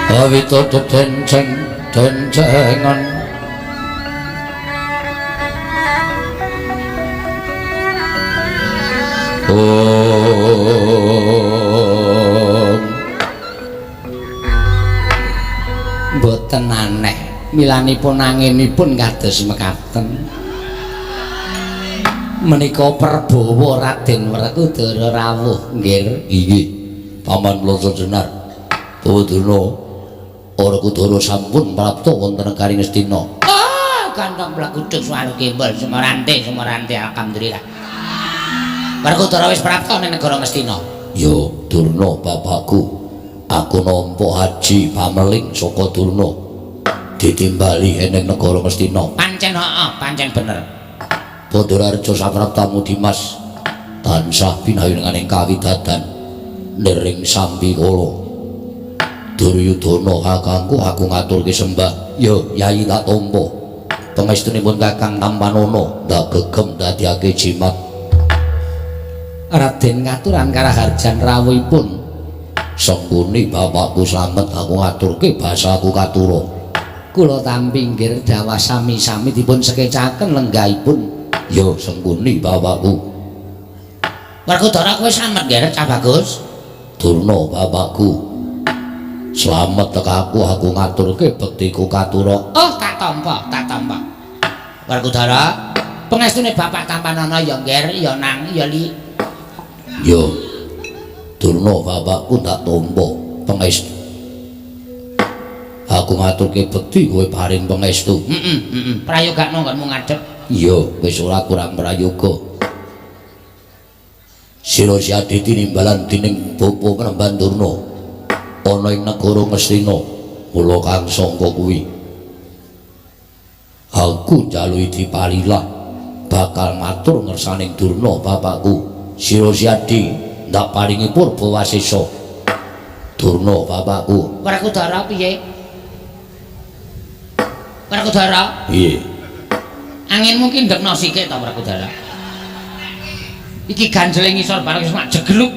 awito denceng dencengan om mboten aneh milanipun anginipun kados mekaten menika perbawa Raden Werkudara rawuh nggih. Inggih paman Lasa Jenar Bawa Durna Werkudara sampun prapta wonten negari Ngastina. Ah, gandong blagudug suwalu gembol semorante semorante alhamdulillah. Werkudara wis prapta ning negara Ngastina. Ya Durna bapakku, aku nampa haji pameling saka Durna ditimbali ning negara Ngastina. Pancen heeh, pancen bener. Bandarareja sapraptamu Dimas tansah pinayunganing kawidadan niring sambikala. Duryudana kakangku aku ngaturke sembah. Ya Yayi tak tampa. Pangestunipun Kakang Tampanana ndak gegem dadiake jimat. Raden katuran karaharjan rawuhipun Sengkuni bapakku slamet aku ngaturke basaku katura. Kula tampi nggih dawah sami-sami dipun sekecaken lenggahipun. Ya Sengkuni bapakku. Werkudara kowe slamet nggih Cah Bagus? Durna bapakku. Slamet tekaku aku ngaturke bektiku katura. Oh tak tampa, tak tampa. Werkudara, pengestune bapak Tampanana ya nggih, ya nang, ya li. Ya Durna bapakku tak tampa pangestu. Aku ngaturke bekti kowe paring pangestu. Heeh, heeh. Prayogakno nggonmu ngadhep. Iya, wis ora kurang prayoga. Sira Siadi tinimbalan dening Bapa Panembahan Durna ana ing negara Ngastina. Mula kang sangka kuwi aku njaluki dipalilah bakal matur ngersaning Durna bapakku. Sira Siadi ndak paringi purba wasesa. Durna bapakku. Werkudara piye? Werkudara? Piye? Anginmu ki ndekno sikik ta Werkudara? Iki ganjele ngisor bareng wis mak jegluk.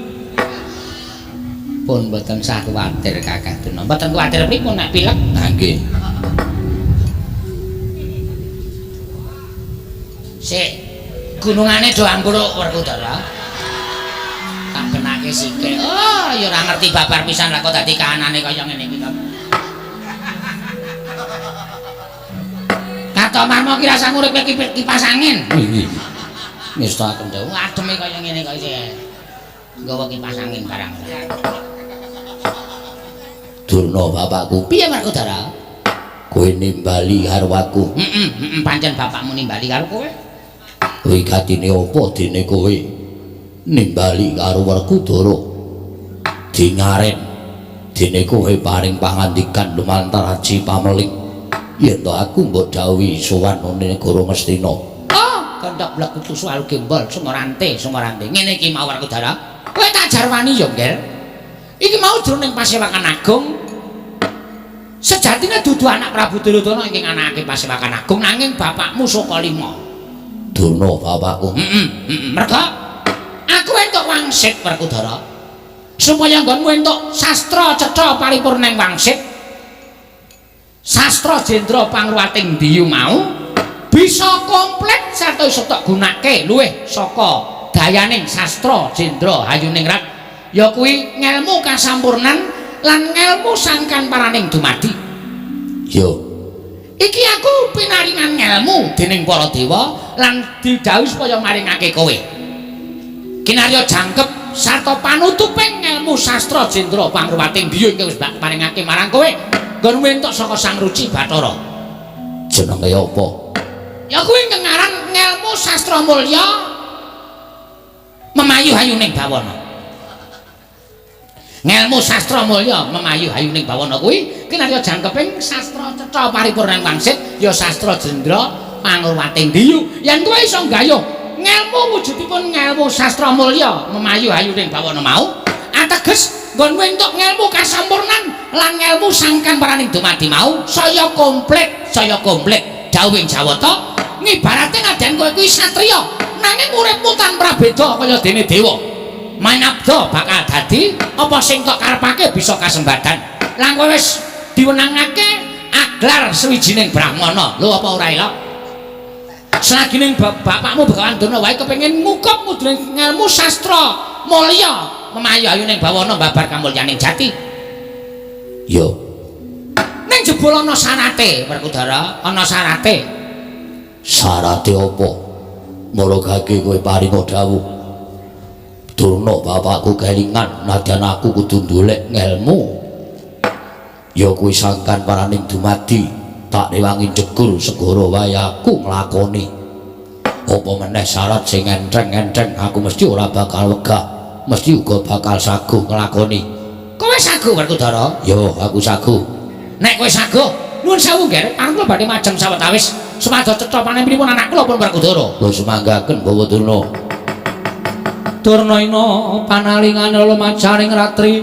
Pun mboten sah kuwatir Kakang Durna. Mboten kuwatir pripun nek pilek? Ha nggih. Sik. Gunungane do ambruk Werkudara. Tak benake sikil. Oh, ya ora ngerti babar pisan lah kok dadi kahanane kaya ngene iki kok. Kartomarma ki rasah nguripke kipas angin. Nggih. Ngestaken dawuh ademe kaya ngene kok isih. Nggawa kipas angin barang. Durna bapakku. Piye Werkudara? Kowe nimbali karo aku. Heeh, heeh, pancen bapakmu nimbali karo kowe. Wigatine apa dene kowe nimbali karo Werkudara? Dingaren dene kowe paring pangandikan lumantar aji pameling. Yen to aku mbok dawuhi sowan nang negara Ngastina. Oh, gondok blek kutu suwalu gembol sumorante, sumorante. Ngene iki mau Werkudara. Kowe tak jarwani ya, Ngger. Iki mau jroning Pasewakan Agung. Sejatine dudu anak Prabu Duryudana ingkang anake Pasewakan Agung nanging bapakmu Sukalima. Durna bapakku. Heeh, heeh. Merga aku entuk wangsit Werkudara. Supaya nggonmu entuk sastra cetha paripurna ing wangsit. Sastra Jendra Pangruwating Diyu mau bisa komplit sarta iso tok gunake luwih saka dayaning sastra Jendra Hayuningrat ya kuwi ngelmu kasampurnan lan ngelmu sangkan paraning dumadi. Yo. Iki aku pinaringan ngelmu dening para dewa lan didhawuhi supaya maringake kowe. Kinarya jangkep sarta panutuping ngelmu sastra Jendra Pangruwating Diyu ingkang wis mbak paringake marang kowe. Nggonmu entuk saka Sang Ruci Bathara. Jenenge apa? Ya kuwi ingkang aran ngelmu sastra mulya memayu hayuning bawana. Ngelmu sastra mulya memayu hayuning bawana kuwi kinarya jangkeping sastra cetha paripurna wangsit ya sastra Jendra Pangruwating Diyu. Yen kowe iso nggayuh ngelmu wujudipun ngelmu sastra mulya memayu hayuning bawana mau ateges nggonmu entuk ngelmu kasampurnan lan ngelmu sangkan paraning dumadi mau saya komplit, saya komplit. Dawuhing Jawata ngibarate nadyan kowe kuwi satriya nanging uripmu tanpa beda kaya dene dewa. Manabda bakal dadi apa sing tok karepake bisa kasembadan. Lan kowe wis diwenangake aglar suwijining brahmana. Lho apa ora elok? Selagining bapakmu Begawan Durna wae kepengin ngukup mudune ngelmu sastra mulya memayu hayuning bawana babar kamulyaning jati. Yo. Ning jebul ana syarate, Werkudara, ana syarate. Syarate apa? Maragake kowe paringa dawuh. Durna bapakku kelingan nadyan aku kudu ndolek ngelmu. Ya kuwi sangkan paraning dumadi tak rewangi jegur segara wae aku nglakoni. Apa meneh syarat sing enteng-enteng aku mesti ora bakal wegah, mesti uga bakal saguh nglakoni. Kowe saguh Werkudara? Yo, aku saguh. Nek kowe saguh, nuwun sewu Ngger, aku badhe majeng sawetawis supados cetha panempinipun anak kula pun Werkudara. Lho sumanggaken Bawa Durna. Durna ina panalingane lumajaring ratri.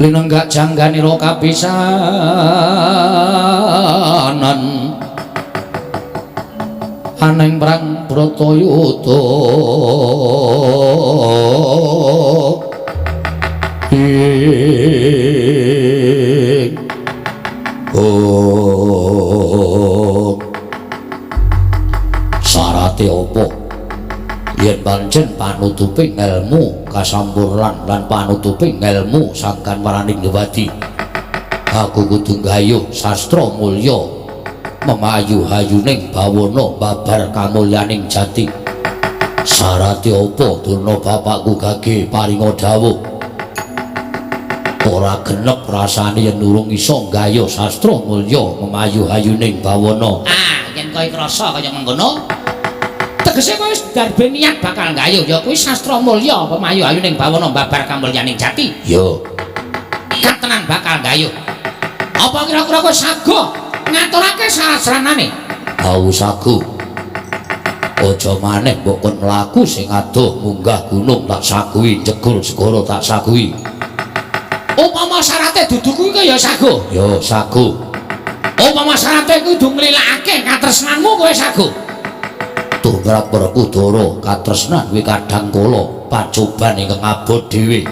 Linenggak jangganira kapisanan. Aneng prang Bratayuda. Oh. Syarate apa? Yen pancen panutuping ngelmu kasampurnan lan panutuping ngelmu sangkan paraning dumadi, aku kudu nggayuh sastra mulya memayu hayuning bawana babar kamulyaning jati. Syarate apa Durna bapakku gage paringa dawuh? Ora genep rasane yen urung iso nggayuh sastra mulya memayu hayuning bawana. Ah, yen kowe krasa kaya mengkono, tegese kowe wis darbe niat bakal nggayuh ya kuwi sastra mulya pemayu hayuning bawana babar kamulyaning jati. Yo. Katenan bakal nggayuh. Apa kira-kira kowe saguh ngaturake sasranane? Au saguh. Aja maneh mbok kon mlaku sing adoh munggah gunung tak saguhi, jegur segara tak saguhi. Upama syarate dudu kuwi ya saguh. Ya saguh. Upama syarate kudu nglilakake katresnanmu kowe saguh. Tumrap Werkudara katresnan kuwi kadang kala pacoban ingkang abot dhewe.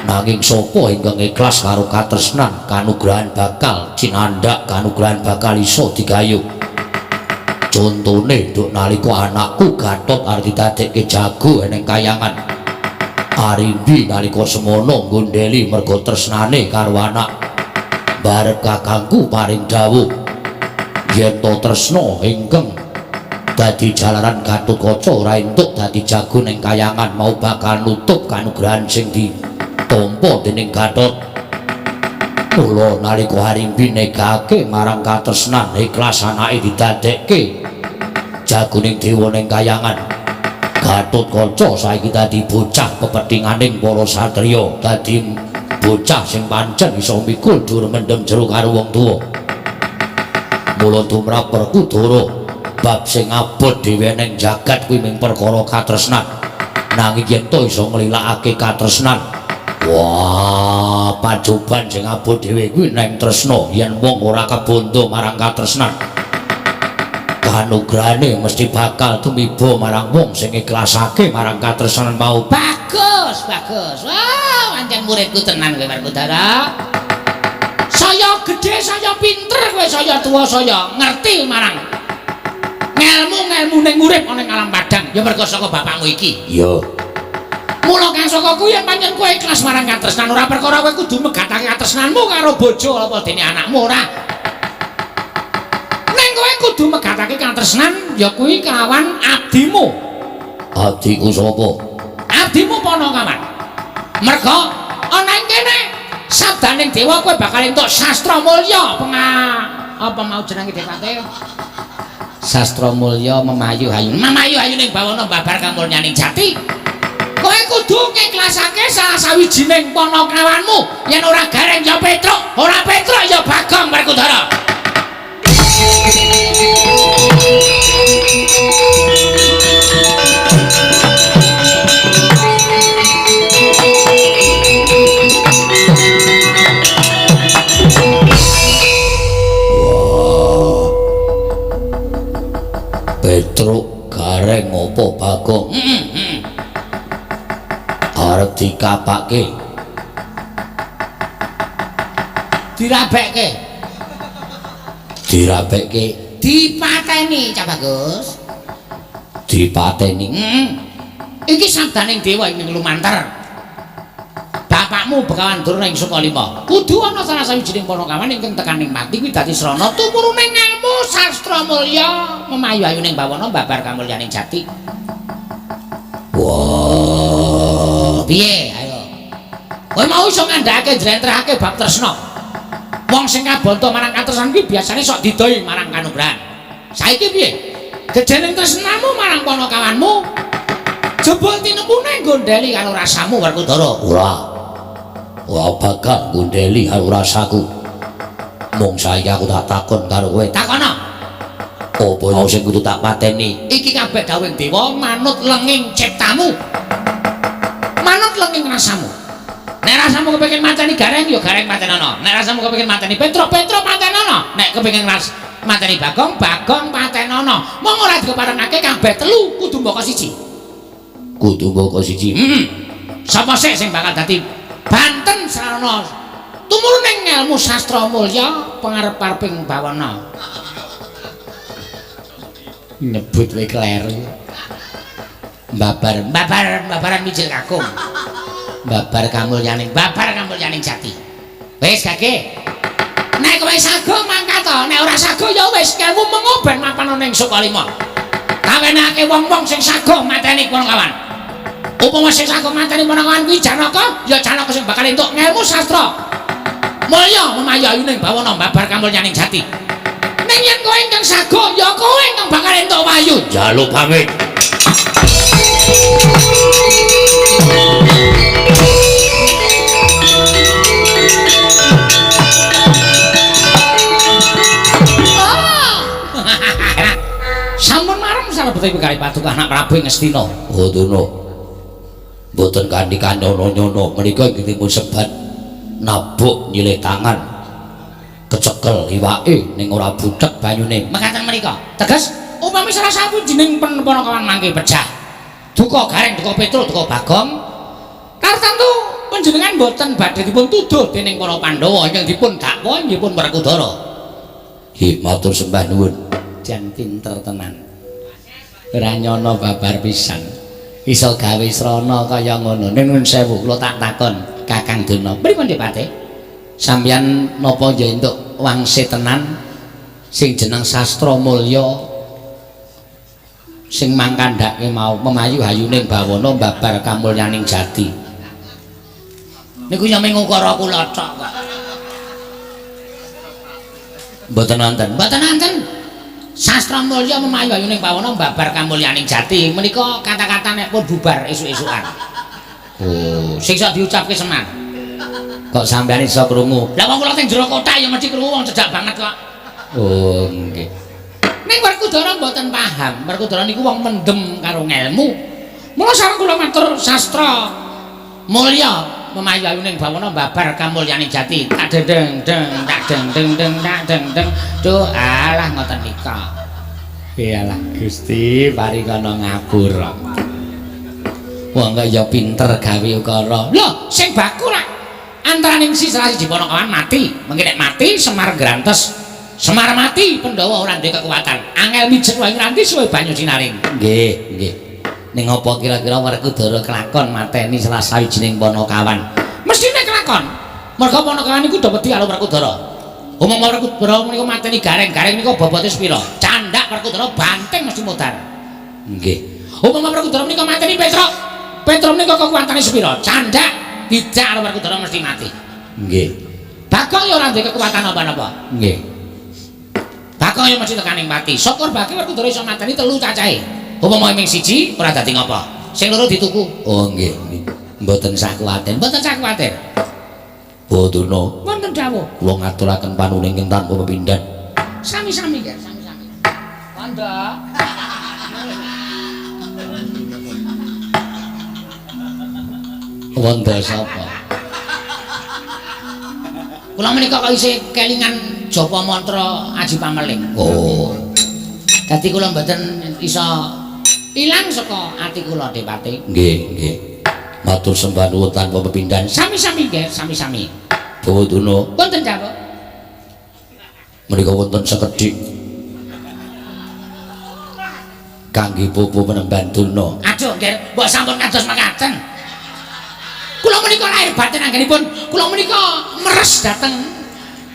Nanging sapa ingkang ikhlas karo katresnan kanugrahan bakal cinandhak kanugrahan bakal iso digayuh. Contone nduk nalika anakku Gatot arep didadekke jago ning kayangan. Arimbi nalika semono nggondheli merga tresnane karo anak. Barep kakangku paring dawuh yen to tresna ingkang dadi jalaran Gatotkaca ora entuk dadi jago ning kayangan mau bakal nutup kanugrahan sing ditampa dening Gatot. Mula nalika Arimbi negake marang katresnan ikhlas anake didadekke jagoning dewa ning kayangan, Gatotkaca saiki dadi bocah pepethinganing para satriya, dadi bocah sing pancen iso mikul dhuwur mendem jero karo wong tuwa. Mula tumrap Werkudara bab sing abot dhewe ning jagat kuwi mung perkara katresnan. Nanging yen to iso nglilakake katresnan, wah, pacoban sing abot dhewe kuwi neng tresna. Yen wong ora kebondo marang katresnan, kanugrahane mesti bakal tumiba marang wong sing ikhlasake marang katresnan mau. Bagus, bagus. Wah, pancen muridku tenan kowe Werkudara. Saya gedhe, saya pinter kowe, saya tuwa, saya ngerti marang ngelmu-ngelmu ning urip ana ing alam padang ya mergo saka bapakmu iki. Iya. Mula kang saka kuwi yen pancen kowe ikhlas marang katresnan ora perkara kowe kudu megatake katresnanmu karo bojo apa dene anakmu ora. Ning kowe kudu megatake katresnan ya kuwi kelawan abdimu. Abdiku sapa? Abdimu Panakawan. Merga ana ing kene sabdaning dewa kowe bakal entuk sastra mulya apa mau jenenge dewate? Sastra mulya memayu hayu. Memayu hayuning bawana babar kamulyaning jati. Kowe kudu ngikhlasake salah sawijining panakawanmu. Yen ora Gareng ya Petruk, ora Petruk ya Bagong Werkudara. Petruk, Gareng apa Bagong? Arep dikapake. Dirabekke. Dirabekke. Dipateni, Cak Bagus. Dipateni. Iki sabdaning dewa ing lumantar. Bapakmu Begawan Durna ing Sukalima. Kudu ana salah sawijining panakawan ingkang tekaning mati kuwi dadi srana tumurune ngelmu sastra mulya memayu ayuning bawana babar kamulyaning jati. Wah, piye? Ayo. Kowe mau iso ngandhakake njlentrehake bab tresna. Wong sing kabonto marang katresnan kuwi biasane sok didoi marang kanugrahan. Saiki piye? Gejening tresnamu marang panakawanmu jebul tinemune nggondheli karo rasamu Werkudara. Ora. Ora bakal nggondheli karo rasaku. Mung saiki aku tak takon karo kowe. Takono. Apa sing kudu tak pateni? Iki kabeh dawuhing dewa manut lenging ciptamu. Manut lenging rasamu. Nek rasamu kepengin mateni Gareng ya Gareng patenono. Nek rasamu kepengin mateni Petruk, Petruk patenono. Nek kepengin mateni Bagong, Bagong patenono. Mung ora dikeparengake kabeh telu kudu mbaka siji. Kudu mbaka siji. Sapa sik sing bakal dadi Banten sarana tumurune ngelmu sastra mulya pangarep-areping bawana. Nyebut wae kleru. Babar, babar, babaran mijil kakung. Babar kamulyaning, babar kamulyaning jati. Wis gage. Nek kowe sago mangkat to, nek ora sago ya wis ngelmu mengo ben mapan ana ing Sukalima. Kawenake wong-wong sing sago mateni Panakawan. Upama sing sago mateni Panakawan kuwi Janaka, ya Janaka sing bakal entuk ngelmu sastra mulya memayu ayuning bawana babar kamulyaning jati. Ning yen kowe ingkang sago, ya kowe ingkang bakal entuk wahyu. Njaluk pamit. Sampun marem salebete kali paduka anak Prabu ing Ngastina. Oh Durna. Mboten kanthi kanyono-nyono menika ingkang dipun sebat nabuk nyilih tangan. Kecekel iwake ning ora buthek banyune. Mekaten menika. Teges upami salah sawijining panakawan mangke pejah. Duka Gareng, duka Petruk, duka Bagong. Tartantu panjenengan mboten badhe dipun tuduh dening para Pandhawa ingkang dipun dakwa inggih pun Werkudara. Nggih, matur sembah nuwun. jan pinter tenan. Ora nyono babar pisan. Iso gawe srana kaya ngono. Ning nuwun sewu kula tak takon Kakang Durna. Pripun Dipate? Sampeyan napa ya entuk wangsit tenan sing jeneng Sastra Mulya sing mangkandhake mau memayu hayuning bawana babar kamulyaning jati. Niku ya mung ukara kula tok kok. Mboten wonten. Mboten wonten. Sastra Mulya memayu hayuning bawana babar kamulyaning jati menika kata-kata nek pun bubar esuk-esukan. Oh, sing iso diucapke Semar. Kok sampeyan iso krungu? Lah wong kula teng jero kotak ya mesti krungu wong cedhak banget kok. Oh, nggih. Ning Werkudara mboten paham. Werkudara niku wong mendem karo ngelmu. Mula sareng kula matur Sastra Mulya memayu ayuning bawana babar kamulyaning jati. Tak deng deng tak deng deng deng tak deng deng. Duh, alah ngoten nika. Iyalah Gusti parikana ngapura. Wong kaya pinter gawe ukara. Lho, sing baku rak antaraning sisih siji Panakawan mati. Mengki nek mati Semar grantes. Semar mati Pandhawa ora duwe kekuatan. Angel mijet wae ngranti suwe banyu sinaring. Nggih, nggih. Ning apa kira-kira Werkudara kelakon mateni salah sawijining Panakawan? Mesthine kelakon. Merga Panakawan iku do wedi karo Werkudara. Umum Werkudara menika mateni gareng-gareng nika bobote sepira? Candhak Werkudara banting mesti modar. Nggih. Umum Werkudara menika mateni Petruk. Petruk menika kekuatane sepira? Candhak dijak karo Werkudara mesti mati. Nggih. Bagong ya ora duwe kekuatan apa-apa. Nggih. Bagong ya mesti tekaning pati. Syukur bagi Werkudara iso mateni telu cacahe. Upama ming siji ora dadi ngapa. Sing loro dituku. Oh nggih, nggih. Mboten sah kuwatir. Mboten sah kuwatir. Boduna. Wonten dawuh. Kula ngaturaken panuning ing tanpa pepindhan. Sami-sami nggih, sami-sami. Kandha. Wanda sapa? Kula menika kok isih kelingan japa mantra Aji Pameling. Oh. Dadi kula mboten iso ilang saka ati kula Depate. Nggih, nggih. Matur sembah nuwun tanpa pepindhan. Sami-sami nggih, sami-sami. Bawa Durna. Wonten dawuh. Menika wonten sekedhik kangge pupu penemban Durna. Aduh, nggih, mbok sampun kados mekaten. Kula menika lahir batin anggenipun kula menika meres dhateng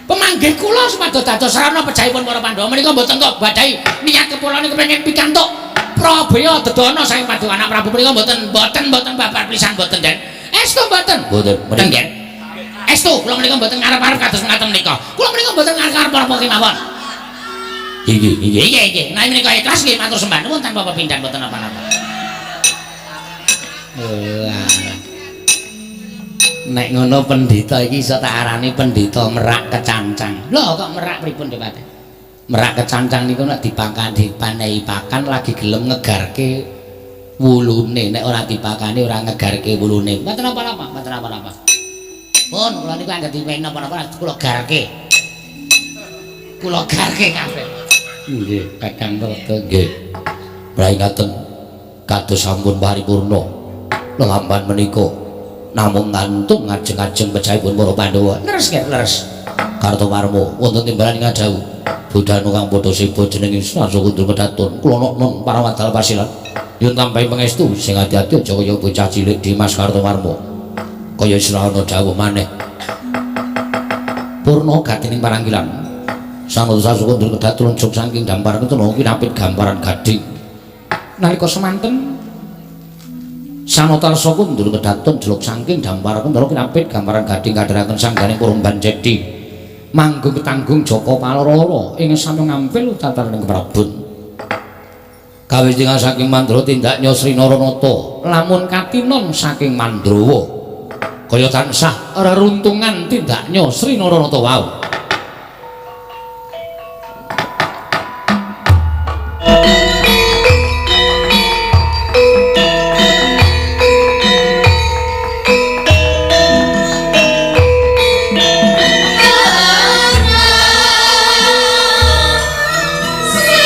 pemanggih kula supados dados sarana pejahipun para Pandhawa menika mboten kok badai niat kepulane kepengin pikantuk prabaya dedana saking Paduka Anak Prabu menika mboten mboten mboten babar pisan mboten Den. Estu mboten. Mboten. Nggih. Estu kula menika mboten ngarep-arep kados mekaten menika. Kula menika mboten ngarep-arep apa kemawon. Inggih, inggih. Inggih, inggih. Nah menika ikhlas nggih matur sembah nuwun tanpa pepindhan mboten napa-napa. Nek ngono pendhita iki iso tak arani pendhita merak kecancang. Lho kok merak pripun Depate? Merak kecancang niku nek dipakan dipanehi pakan lagi gelem ngegarke wulune. Nek ora dipakani ora ngegarke wulune. Mboten napa-napa, mboten napa-napa. Pun kula niku anggere diwenehi napa-napa kula garke. Kula garke kabeh. Nggih, Kakang Werda nggih. Mraih ngaten kados sampun paripurna lelampahan menika. Namung ngantung ngajeng-ajeng pejahipun para Pandhawa. Leres nggih, leres. Kartowarma wonten timbalan ing adhawuh. Budhal kang padha seba jenenge Sastra Kundur Kedaton. Kula noknon parawadal pasilan. Nyuwun tambahi pangestu sing ati-ati aja kaya bocah cilik Dimas Kartowarma. Kaya srana dawuh maneh. Purna gatining paranggilan. Sanata Sastra Kundur Kedaton jog saking dampar ketena kinapit gambaran gading. Nalika semanten Sanata Kundur Kedaton jeluk saking dampar kentara kinapit gambaran gading kadheraken sangganing Kurumban Cedi. Manggung ketanggung Jaka Paloro ing samya ngampil tataraning Prabun. Kawistingan saking Mandra tindaknya Sri Naranata lamun katinon saking Mandrawa. Kaya tansah reruntungan tindaknya Sri Naranata wau. Sri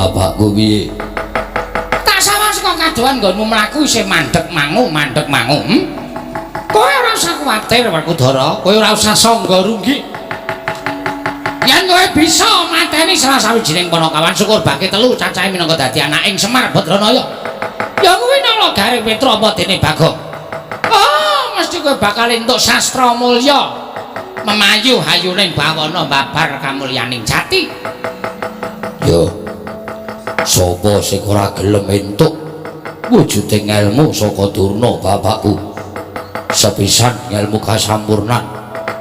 Bapakku piye? Tak sawang saka kadohan nggonmu mlaku isih mandeg mangu, mandeg mangu. Kowe ora usah kuwatir Werkudara, kowe ora usah sangga runggi. Yen kowe bisa mateni salah sawijining panakawan syukur bake telu cacahe minangka dadi anaking Semar Badranaya. Ya kuwi nala Gareng Petruk apa dene Bagong. Oh, mesti kowe bakal entuk sastra mulya. Memayu hayuning bawana babar kamulyaning jati. Yo. Sapa sing ora gelem entuk wujuding ilmu saka Durna bapakku? Sepisan ilmu kasampurnan,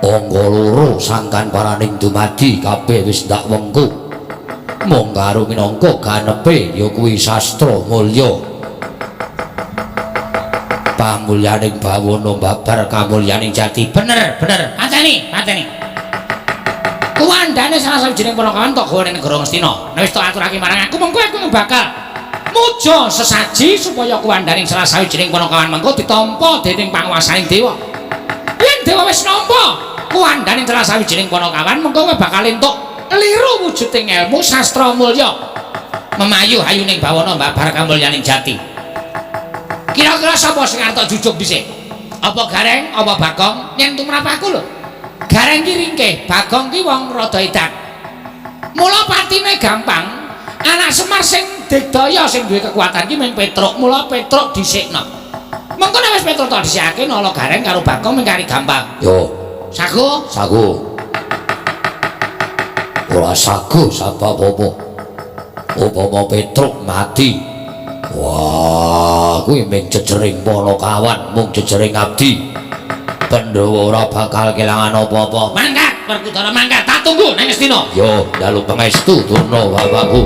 angka loro sangkan paraning dumadi kabeh wis ndak wengku. Mung karo minangka ganepe ya kuwi sastra mulya. Pamulyaning bawana babar kamulyaning jati. Bener, bener. Pateni, pateni. Kuwandane salah sawijining panakawan tok gawa ning negara Ngastina. Nek wis tok aturake marang aku, mengko aku bakal muja sesaji supaya kuwandaning salah sawijining panakawan mengko ditampa dening panguwasaning dewa. Yen dewa wis nampa kuwandaning salah sawijining panakawan, mengko kowe bakal entuk liru wujuding ilmu sastra mulya. Memayu hayuning bawana babar kamulyaning jati. Kira-kira sapa sing arep tok jujuk dhisik? Apa Gareng, apa Bagong? Yen tumrap aku lho. Gareng ki ringkih, Bagong ki wong rada edan. Mula patine gampang. Anak Semar sing digdaya sing duwe kekuatan ki mung Petruk. Mula Petruk dhisikno. Mengko nek wis Petruk tok dhisikake nala Gareng karo Bagong mung kari gampang. Yo, sago, sago. Ora sago sebab apa? Upama Petruk mati, wah, kuwi mung jejering panakawan, mung jejering abdi. Pandhawa ora bakal kelangan apa-apa. Mangkat, Werkudara mangkat, tak tunggu nang Ngastina. Yo, njaluk pangestu Durna bapakku.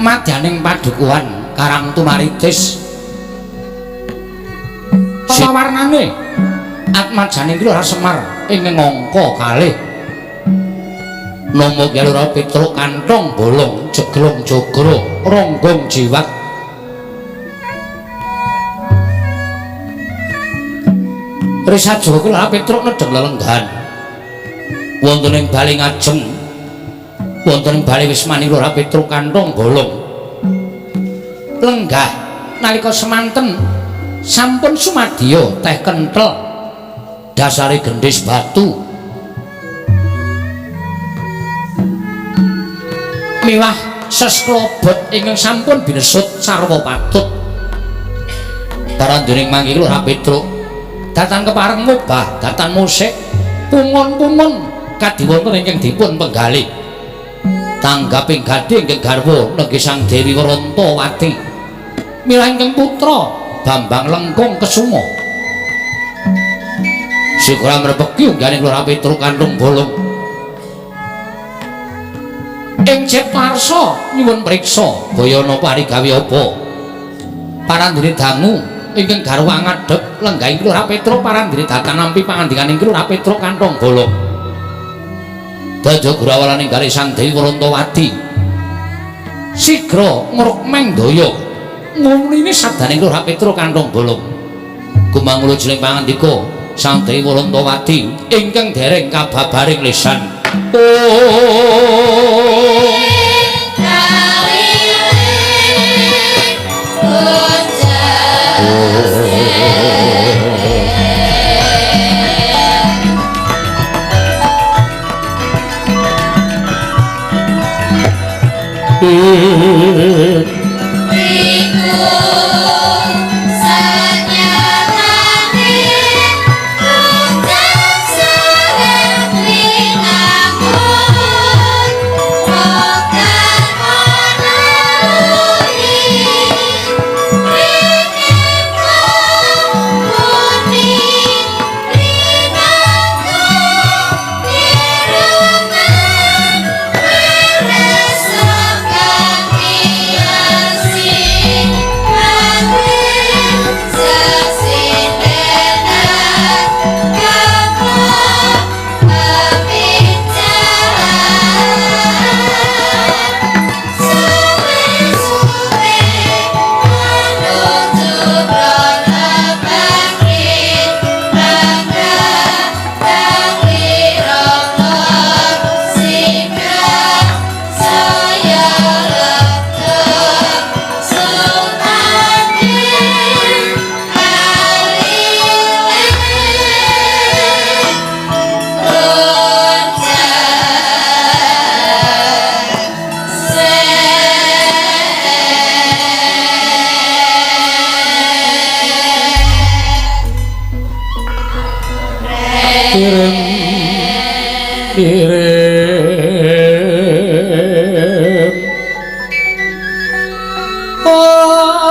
Madyaning padukuhan Karang Tumaritis pawarnane atmajaning Lurah Semar ing angka kalih Nama Ki Lurah Petruk kantong bolong jeglong jogro ronggong jiwat. Risaja Lurah Petruk nedheng lelenggan wonten ing bale ngajeng, wonten ing bale wismani Lurah Petruk kantong bolong lenggah nalika semanten sampun sumadya teh kenthel dasare gendhis batu miwah sesklobot ingkang sampun binesut sarwa patut. Paranduning mangke Lurah Petruk datan kepareng mubah datan musik pungun-pungun kadiwonten ingkang dipun penggalih. Tanggaping gadhi ingkang garwa nenggi Sang Dewi Warantawati milah ingkang putra Bambang Lengkung Kesuma. Sikra mrepeki ungganing Lurah Petruk kantung bolong ing Ciptarsa nyuwun priksa bayana parigawe apa. Parandene dangu ingkang garwa ngadhep lenggahing Lurah Petruk parandene datan nampi pangandikaning Lurah Petruk kantong bolong. Daja grawalaning galih Sang Dewi Warantawati sigra ngrukmeng daya ngumline sabdaning Lurah Petruk kantong bolong. Gumangula jeling pangandika Sang Dewi Warantawati ingkang dereng kababaring lisan. Iku Kirim om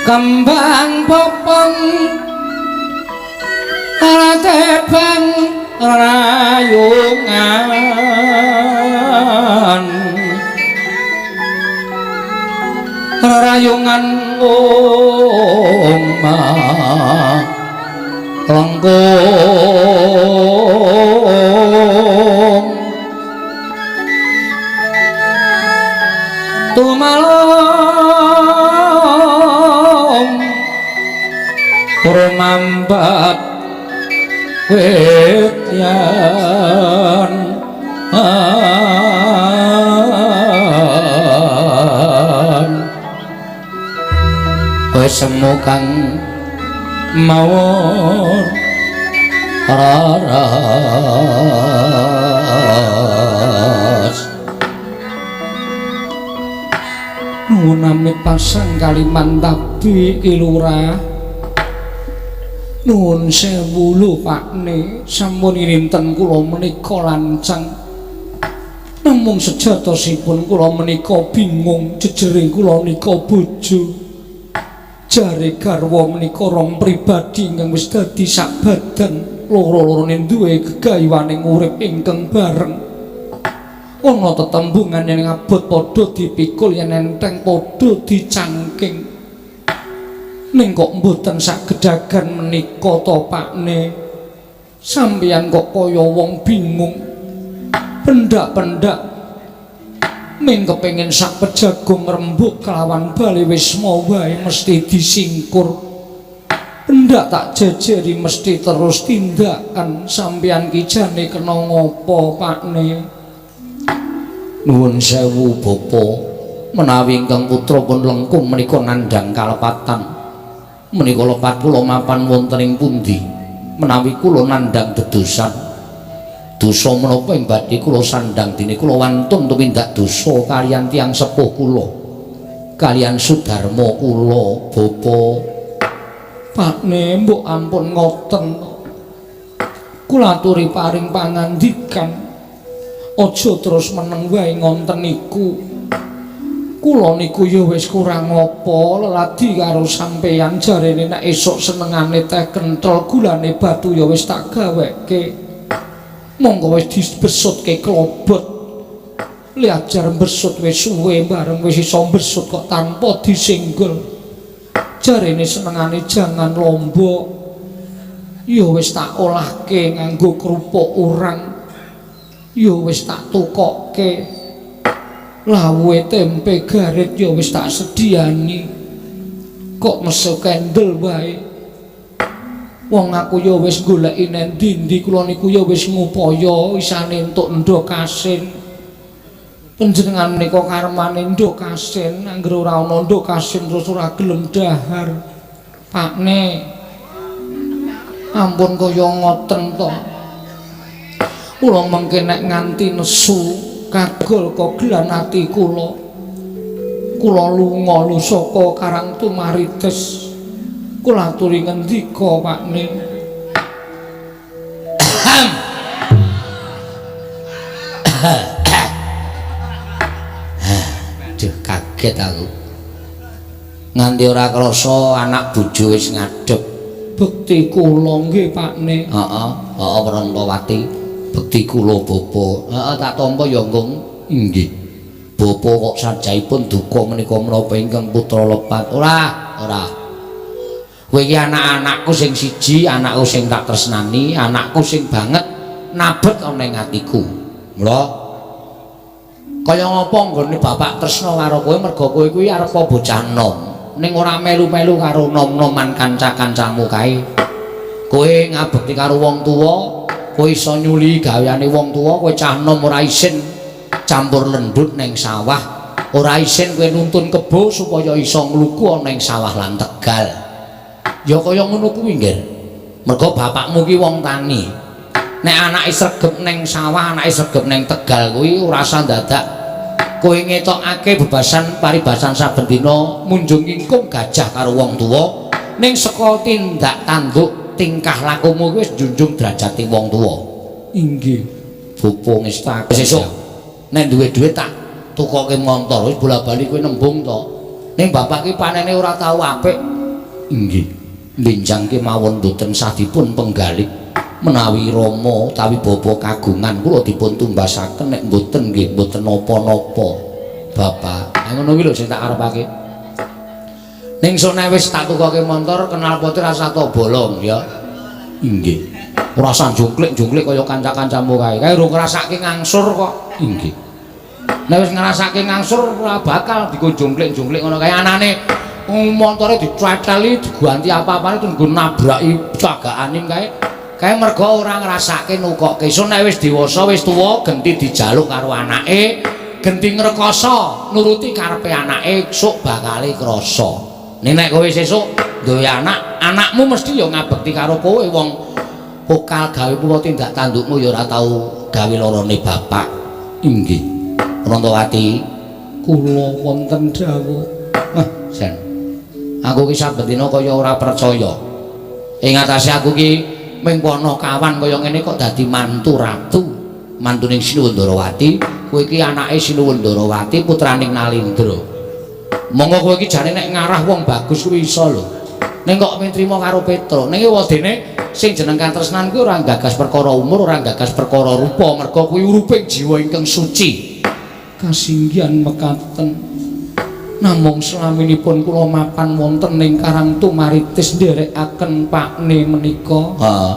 kembang popong tebang rayungan rayungan omah lengkung tumalom rumambat wetyan wis semu kang mawon raras nuwun amit pasang Kalimantabi Ki Lurah. Nuwun sewu lho Pakne, sampun irinten kula menika lancang. Namung sejatosipun kula menika bingung jejering kula nika bojo. Jare garwa menika rong pribadi ingkang wis dadi sak badan, loro-lorone duwe gegayuhaning urip ingkang bareng. Ana tetembungan yen abot padha dipikul, yen enteng padha dicangking. Ning kok mboten sagedagan menika to Pakne? Sampeyan kok kaya wong bingung. Pendak-pendak ming kepengin sak pejago ngrembug kelawan bali wisma wae mesti disingkur. Pendak tak jejeri mesti terus tindakan. Sampeyan ki jane kena ngopo Pakne? Nuwun sewu Bapa, menawi ingkang putra pun lengkung menika nandhang kalepatan. Menika lepat kula mapan wonten ing pundi? Menawi kula nandhang dedosan, dosa menapa ing badhe kula sandhang dene kula wantun tumindak dosa kaliyan tiyang sepuh kula, kaliyan sudarma kula, Bapa. Pakne mbok ampun ngoten. Kula aturi paring pangandikan. Aja terus meneng wae ngonten niku. Kula niku ya wis kurang apa leladi karo sampeyan, jarene nek esuk senengane teh kenthel gulane batu ya wis tak gaweke. Monggo wis dibesutke klobot. Liajar besut wis suwe bareng wis iso besut kok tanpa disinggul. Jarene senengane jangan lombok. Ya wis tak olahke nganggo kerupuk urang. Ya wis tak tukokke. Lawuhe tempe garit ya wis tak sediani. Kok mesu kendel wae. Wong aku ya wis goleki nang ndi-ndi, kula niku ya wis ngupaya isane entuk endhog asin. Panjenengan menika karmane endhog asin, anggere ora ana endhog asin terus ora gelem dahar. Pakne, ampun kaya ngoten to. Kula mengke nek nganti nesu kagol kogelan ati kula. Kula lunga lho saka Karang Tumaritis. Kula aturi ngendika Pakne. Duh, kaget aku. Nganti ora krasa anak bojo wis ngadhep. Bekti kula nggih Pakne. Heeh, heeh Prantawati. Bekti kula bapa. Heeh, tak tampa ya, Nggung. Nggih. Bapa kok sajaipun duka menika menapa ingkang putra lepat. Ora, ora. Kowe iki anak-anakku sing siji, anakku sing tak tresnani, anakku sing banget nabet ana ing atiku. Mula kaya ngapa nggone bapak tresna karo kowe merga kowe kuwi arep bocah nom. Ning ora melu-melu karo nom-noman kanca-kancamu kae. Kowe ngabekti karo wong tuwa, kowe iso nyuli gaweane wong tuwa, kowe cah nom ora isin campur lendut ning sawah, ora isin kowe nuntun kebo supaya iso ngluku ana ing sawah lan tegal. Ya kaya ngono kuwi, Nggir. Mergo bapakmu ki wong tani. Nek anake sregep ning sawah, anake sregep ning tegal kuwi ora usah dadak Kowe ngetokake bebasan paribasan saben dina munjung ingkung gajah karo wong tuwa, ning saka tindak tanduk tingkah lakumu kuwi wis njunjung derajate wong tuwa. Inggih. Bapa ngestake sesuk nek duwe dhuwit tak tukoke montor, wis bola-bali kowe nembung to. Ning bapak ki panene ora tau apik. Inggih. Benjang kemawon mboten sah dipun penggalih. Menawi rama utawi bapa kagungan kula dipun tumbasaken, nek mboten nggih mboten napa-napa. Bapak, ha ngono kuwi lho sing tak karepake. Ning sok nek wis tak tukoke montor knalpote rasa tok bolong ya. Inggih. Ora usah jungklik-jungklik kaya kanca-kancamu kae. Kae urung ngrasake ngangsur kok. Inggih. Nek wis ngrasake ngangsur ora bakal digo jungklik-jungklik ngono kae anane montore diceteli diganti apa-apane terus nggo nabraki cagakane kae. Kae mergo ora ngrasake nukokke. So nek wis dewasa wis tuwa genti dijaluk karo anake, genti ngrekoso nuruti karepe anake, sok bakale krasa. Ning nek kowe sesuk duwe anak, anakmu mesti ya ngabekti karo kowe, wong pokal gawe kula tindak tandukmu ya ora tau gawe lorone bapak. Inggih. Rantawati, kula wonten dawuh. Ah, jan. Aku ki saben dina kaya ora percaya. Ing atase aku ki ming kawan kaya ngene kok dadi mantu ratu. Mantuning Sinuwun Ndarawati, kowe iki anake Sinuwun Ndarawati putraning Nalindra. Monggo kowe iki jane nek ngarah wong bagus kuwi iso lho. Ning kok trimo karo Petruk. Ning wadene sing jeneng katresnan kuwi ora gagas perkara umur, ora gagas perkara rupa, merga kuwi uruping jiwa ingkang suci. Kasinggihan mekaten. Namung selaminipun kula mapan wonten ing Karang Tumaritis nderekaken pakne menika. Heeh.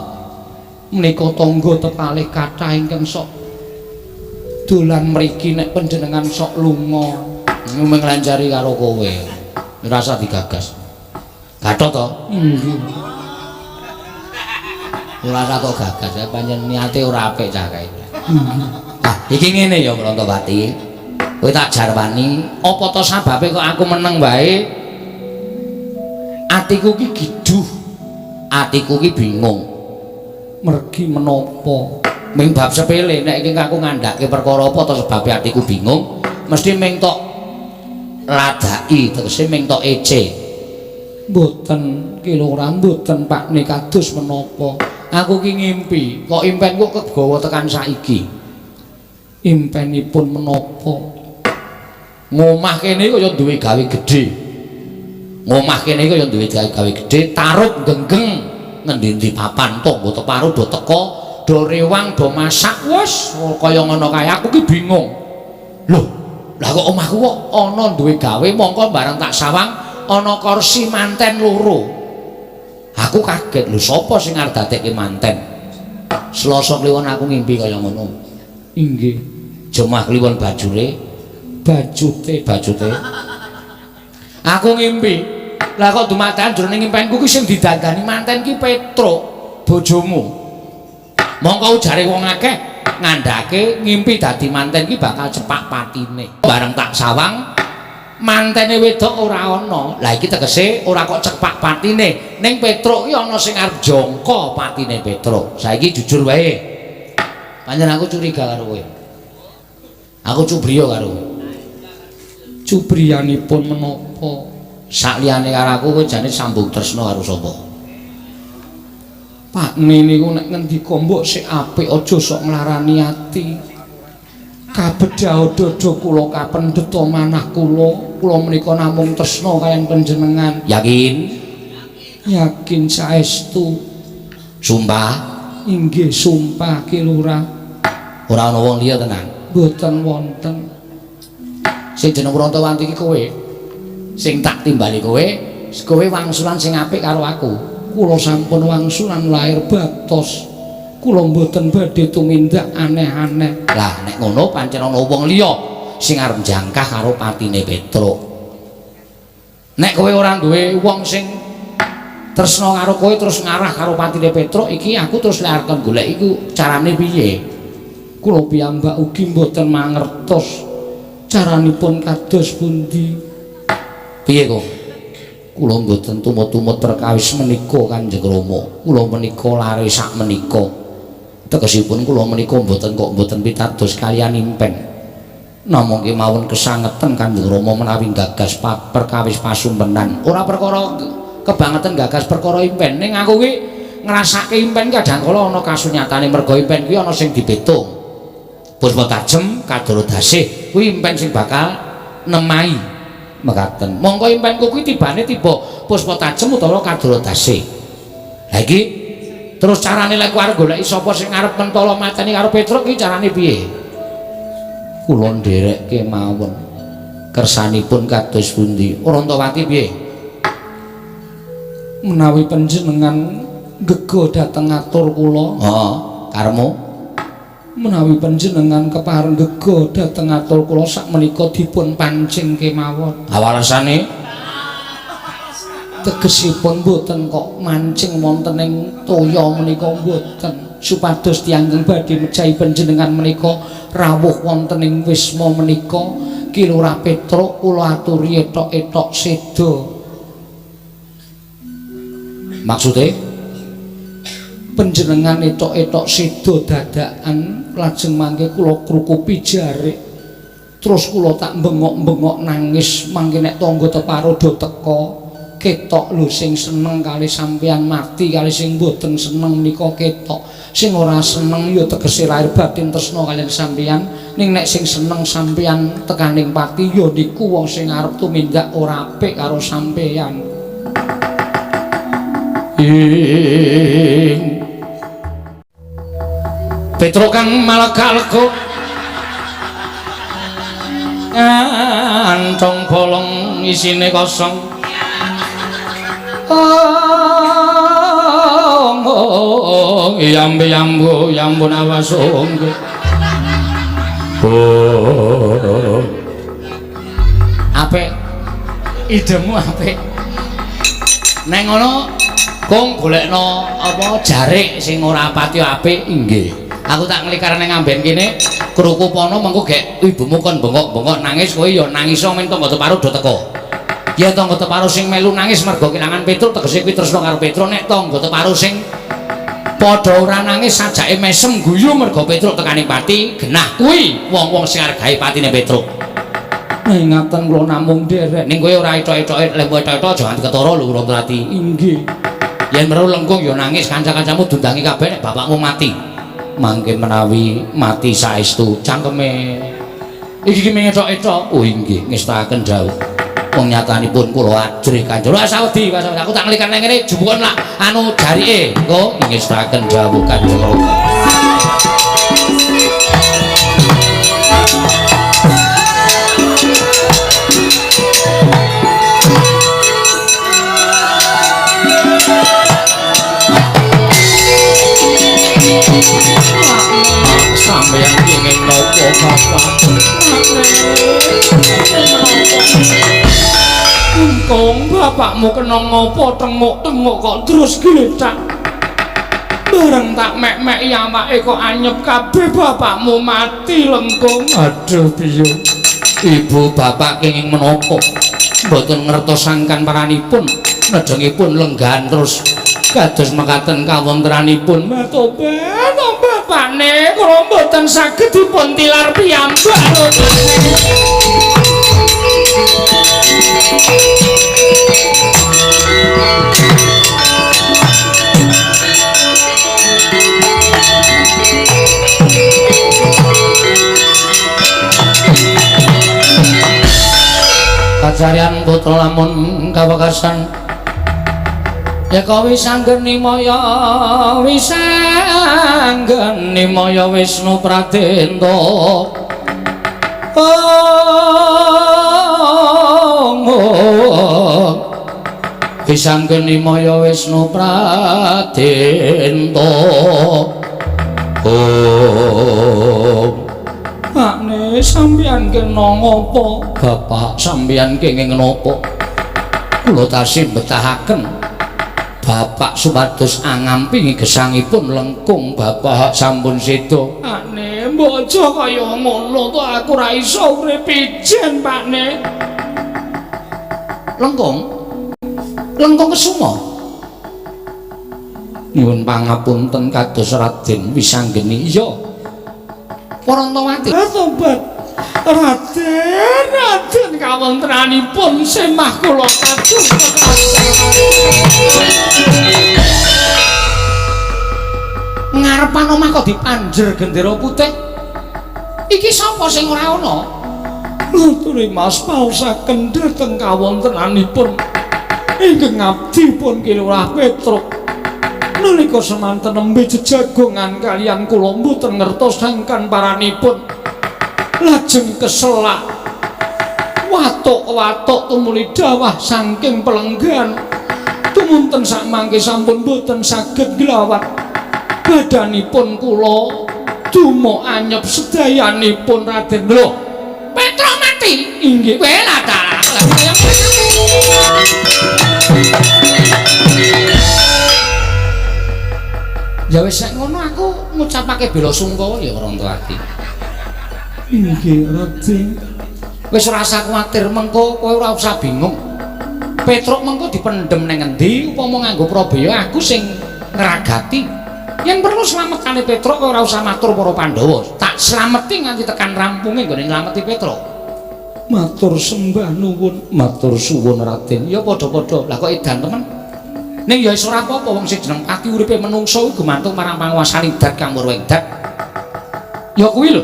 Menika tangga tepalih kathah ingkang sok dolan mriki nek panjenengan sok lunga. Mung nglancari karo kowe. Ora usah digagas. Gatot to? Inggih. Ora usah kok gagas, ya pancen niate ora apik cah kae. Ah, iki ngene ya Rantawati. Kowe tak jarwani, apa to sababe kok aku meneng wae? Atiku ki giduh. Atiku ki bingung. Mergi menapa? Ming bab sepele nek iki aku ngandhake perkara apa to sebabe atiku bingung, mesti ming tok ladaki, tegese ming tok ece. Mboten Ki Lurah, mboten pakne kados menapa. Aku ki ngimpi, kok impenku kegawa tekan saiki. Impenipun menapa? Ngomah kene kaya duwe gawe gedhe. Ngomah kene kaya duwe gawe gedhe, tarup genggeng ngendi-endi papan tangga teparo do teka, do rewang, do masak, wis kaya ngono kae. Aku ki bingung. Loh, lah kok omahku kok ana duwe gawe, mongko bareng tak sawang ana kursi manten loro. Aku kaget, lho sapa sing arep dadekke manten? Selasa kliwon aku ngimpi kaya ngono. Inggih. Jemah kliwon bajure, bajute, bajute. Aku ngimpi. Lah kok dumadakan jroning impenku ki sing didandani manten ki Petruk, bojomu. Mongko ujare wong akeh ngandhake ngimpi dadi manten ki bakal cepak patine. Bareng tak sawang mantene wedok ora ana. Lah iki tegese ora kok cepak patine, ning Petruk ki ana sing arep jangka patine Petruk. Saiki jujur wae. Pancen aku curiga karo kowe. Aku cubriya karo kowe. Cubriyanipun menapa? Sakliyane karo aku kowe jane sambung tresna karo sapa? Pakne niku nek ngendika mbok sik apik aja sok nglarani ati. Kabedhaha dada kula kapendheta manah kula, kula menika namung tresna kaliyan panjenengan. Yakin? Yakin saestu. Sumpah? Inggih sumpah Ki Lurah. Ora ana wong liya tenan? Mboten wonten. Sing jeneng Rantawati iki kowe. Sing tak timbali kowe, kowe wangsulan sing apik karo aku. Kula sampun wangsulan lahir batos. Kula mboten badhe tumindak aneh-aneh. Lah nek ngono pancen ana wong liya sing arep jangkah karo patine Petruk. Nek kowe ora duwe wong sing tresna karo kowe terus ngarah karo patine Petruk iki, aku terus lek arep golek iku carane piye? Kula piyambak ugi mboten mangertos caranipun kados pundi. Piye kok? Kula mboten tumut-tumut perkawis menika Kanjeng Rama. Kula menika lare sak menika. Tegesipun kula menika mboten kok mboten pitados kaliyan impen. Namung kemawon kesangeten Kanjeng Rama menawi gagas perkawis pasumpenan. Ora perkara kebangetan gagas perkara impen. Ning aku ki ngrasake impen kadang kala ana kasunyatane merga impen kuwi ana sing dipetung. Puspa tajem kadara dasih kuwi impen sing bakal nemahi mekaten. Mongko impenku kuwi tibane tiba puspa tajem utawa kadara dasih. Lah iki terus carane lek arep goleki sapa sing arep mentala mateni karo Petruk iki carane piye? Kula nderekke mawon. Kersanipun kados pundi? Rantawati piye? Menawi panjenengan gega dhateng atur kula. Heeh, karemu. Menawi panjenengan kepareng gega dhateng atur kula sakmenika dipun pancing kemawon. Awalesane tegesipun mboten kok mancing wonten ing toya menika mboten, supados tiyang ingkang badhe mejahi panjenengan menika rawuh wonten ing wisma menika. Ki Lurah Petruk kula aturi etok-etok seda. Maksude panjenengan etok-etok seda dadakan lajeng mangke kula krukupi jarik terus kula tak bengok-bengok nangis mangke nek tangga teparo do teka ketok lho sing seneng kali sampeyan mati kali sing mboten seneng menika ketok, sing ora seneng ya tegese lahir batin tresna kaliyan sampeyan, ning nek sing seneng sampeyan tekaning pati ya niku wong sing arep tumindak ora apik karo sampeyan. Ing Petruk kang malega-lega kantong bolong isine kosong. Oh, yambe yambu yambun awas ongge. Oh. Apik. Idemu apik. Neng ngono kong golekno apa jarik sing ora pati apik inggih. Aku tak nglikar nang amben kene krukupono mengko gek ibumu kon bengok-bengok nangis kowe ya nangis men tangga teparo do teko. Ya tangga teparo sing melu nangis mergo kelangan Petruk tegese kuwi tresna karo Petruk, nek tangga teparo sing padha ora nangis sajake mesem guyu mergo Petruk tekaning pati genah kuwi wong-wong sing arep gawe patine Petruk. Ngaten kula namung nderek ning kowe ora etok-etoke lek etok-etok aja nganti ketara lho Rantawati. Inggih. Yen meru lengkung ya nangis kanca-kancamu dundangi kabeh nek bapakmu mati. Mangke menawi mati saestu cangkeme iki ki mung etok-etok. Oh inggih ngestakaken dawuh. Wong nyatanipun kula ajrih Kanjeng. Ora sawedi, aku tak nglikar nang ngene jupukon lak anu jarike. Engko ngestakaken dawuh Kanjeng Rama. Sampeyan kenging napa Bapak? Engkong bapakmu kena ngopo tenguk-tenguk kok terus glecak. Bareng tak mek-meki awake kok anyep kabeh bapakmu mati lengkung. Aduh piye? Ibu bapak kenging menapa? Mboten ngertos sangkan paranipun, nedengipun lenggahan terus kados mekaten kawontenanipun. Tobat bapakne kula mboten saged dipun tilar piyambak lho. Kacarian putra lamun kawekasan ya kawi sanggeni maya wisanggeni maya Wisnu Pradenta. Oh, wisanggeni maya Wisnu Pradenta. Oh, Pakne sampeyan kena ngopo? Bapak sampeyan kenging napa? Kula tasih betahaken Bapak supados angampingi gesangipun lengkung bapak sampun seda. Pakne, mbok aja kaya ngono to, aku ora iso urip ijen, Pakne. Lengkung? Lengkung Kesuma. Nyuwun pangapunten kados Raden Wisanggeni. Iya. Warantawati. Tobat. Raden, Raden kawontenanipun semah kula kadung. Ngarepan omah kok dipanjer gendera putih. Iki sapa sing ora ana? Nuturi Mas paosaken dhateng kawontenanipun ingkang abdi pun Ki Lurah Petruk. Nalika semanten nembe jejagongan kaliyan kula mboten ngertos sangkan paranipun. Lajeng keselak watuk-watuk tumuli dawah saking pelenggan. Tumunten sakmangke sampun mboten saged glawat. Badanipun kula dumuk anyep sedayanipun Raden. Lho, Petruk mati. Inggih. Welah dalah. Ya wis nek ngono aku ngucapake bela sungkawa ya Rantowati. Inggih, Raden. Wis ora usah kuwatir, mengko kowe ora usah bingung. Petruk mengko dipendhem ning endi upama nganggo Prabeya aku sing ngragati. Yen perlu slametane Petruk kowe ora usah matur para Pandhawa. Tak slameti nganti tekan rampunge nggone nylameti Petruk. Matur sembah nuwun, matur suwun Raden. Ya padha-padha. Lah kok edan temen. Ning ya wis ora apa-apa wong sing jeneng pati uripe menungso kuwi gumantung marang panguwasane dat kang murwa ing dat. Ya kuwi lho.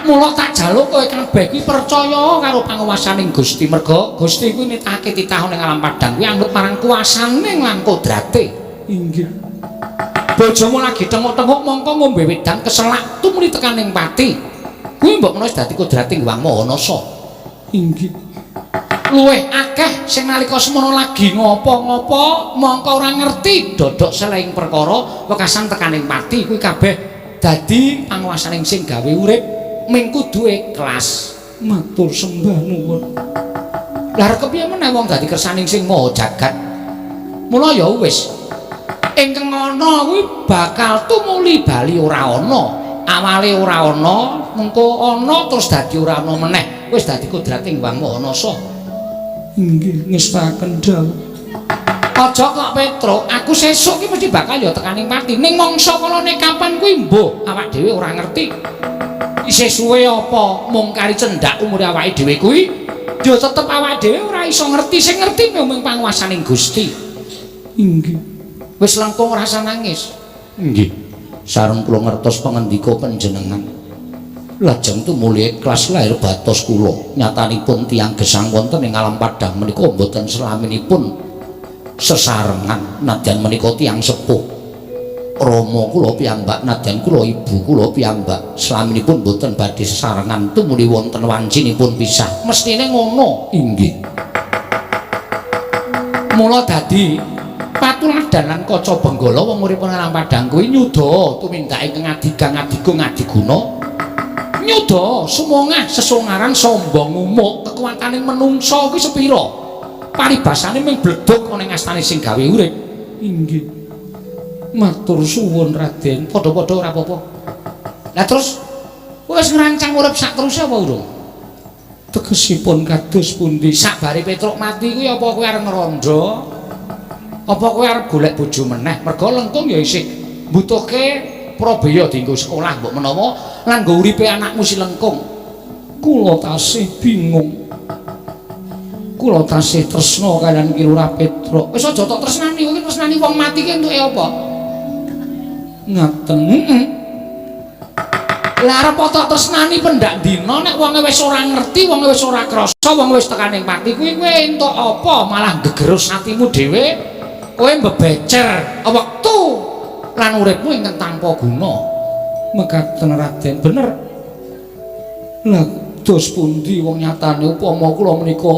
Mula tak jaluk kowe kabeh kuwi percaya karo panguwasane Gusti, merga Gusti kuwi nitahake titah ning alam padang kuwi anut marang kuasane lan kodrate. Inggih. Bojomu lagi tengok-tengok mongko ngombe wedang keselak tumuli tekan ning pati. Kuwi mbok menawa wis dadi kodrate Hyang Maha Nasa. Inggih. Luwih akeh sing nalika semono lagi ngopo-ngopo mongko ora ngerti dodok selaing perkara wekasan tekaning pati kuwi kabeh dadi panguwasaning sing gawe urip ming kudu ikhlas. Matur sembah nuwun. Lah kepiye meneh wong dadi kersaning sing maha jagat. Mula ya wis ingkang ana kuwi bakal tumuli bali ora ana. Awale ora ana, mengko ana terus dadi ora ana meneh. Wis dadi kodrate Hyang Maha Nasa. Inggih, ngestaken dawuh. Aja kok Petruk, aku sesuk ki mesti bakal ya tekaning pati. Ning mangsa kalane kapan kuwi mbuh awak dhewe ora ngerti. Isih suwe apa mung kari cendhak umure awake dhewe kuwi, ya tetep awake dhewe ora iso ngerti. Sing ngerti mung panguwasaning Gusti. Inggih. Wis langkung rasa nangis. Inggih. Sareng kula ngertos pangendika panjenengan. Lajeng tumuli ikhlas lahir batos kula. Nyatanipun tiyang gesang wonten ing alam padang menika mboten selaminipun sesarengan nadyan menika tiyang sepuh. Rama kula piyambak nadyan kula ibu kula piyambak selaminipun mboten badhe sesarengan tumuli wonten wancinipun pisah. Mestine ngono. Inggih. Mula dadi patuladan lan kaca benggala wong urip nang alam padang kuwi nyuda tumindake ngadigang adigung adiguna. Nyuda sumongah sesongaran sombong umuk kekuatane menungsa kuwi sepira. Paribasane mung bledhog ana ing astane sing gawe urip. Inggih. Matur suwun Raden. Padha-padha ora apa-apa. Lah terus kowe wis ngrancang urip sak teruse apa urung? Tegesipun kados pundi? Sakbare Petruk mati kuwi apa kowe arep ngrondo? Apa kowe arep golek bojo meneh? Merga lengkung ya isih mbutuhke Prabeya dienggo sekolah mbok menawa lan nggo uripe anakmu si lengkung. Kula tasih bingung. Kula tasih tresna kaliyan Ki Lurah Petruk. Wis aja tok tresnani, kowe tresnani wong mati ki entuke apa? Ngaten. Heeh. Lah arep tok tresnani pendak dina nek wonge wis ora ngerti, wonge wis ora krasa, wonge wis tekan ing pati kuwi kowe entuk apa? Malah gegerus atimu dhewe. Kowe mbebecer wektu lan uripmu ingkang tanpa guna. Mekaten Raden, bener. Lah dos pundi wong nyatane upama kula menika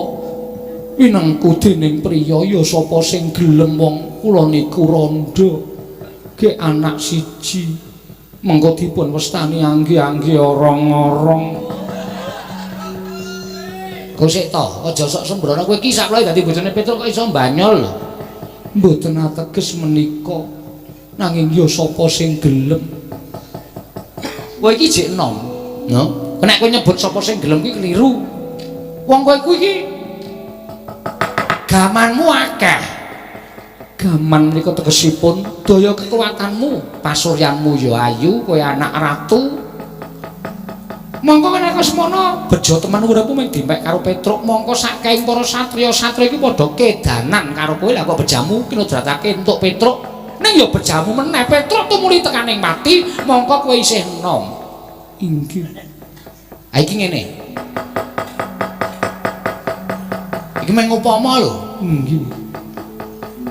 winengku dening priya ya sapa sing gelem wong kula niku randha ge anak siji mengko dipun wastani angge-angge orong-orong. Kok sik to, aja sok sembrono kowe iki sakloe dadi bojone Petruk kok iso banyol lho. Mboten ateges menika, nanging ya sapa sing gelem. Kowe iki jek enom, no? Nek kowe nyebut sapa sing gelem kuwi keliru. Wong kowe kuwi iki gamanmu akeh. Gaman menika tegesipun daya kekuatanmu, pasuryanmu ya ayu, kowe anak ratu. Mongko nek semono bejo temen uripmu mung dimpek karo Petruk, mongko saking para satriya-satriya iki padha kedanan karo kowe. Lah kok bejamu kinodratake entuk Petruk? Ning ya bejamu meneh Petruk tumuli tekaning mati, mongko kowe isih enom. Inggih. Ha iki ngene. Iki mung upama lho. Inggih.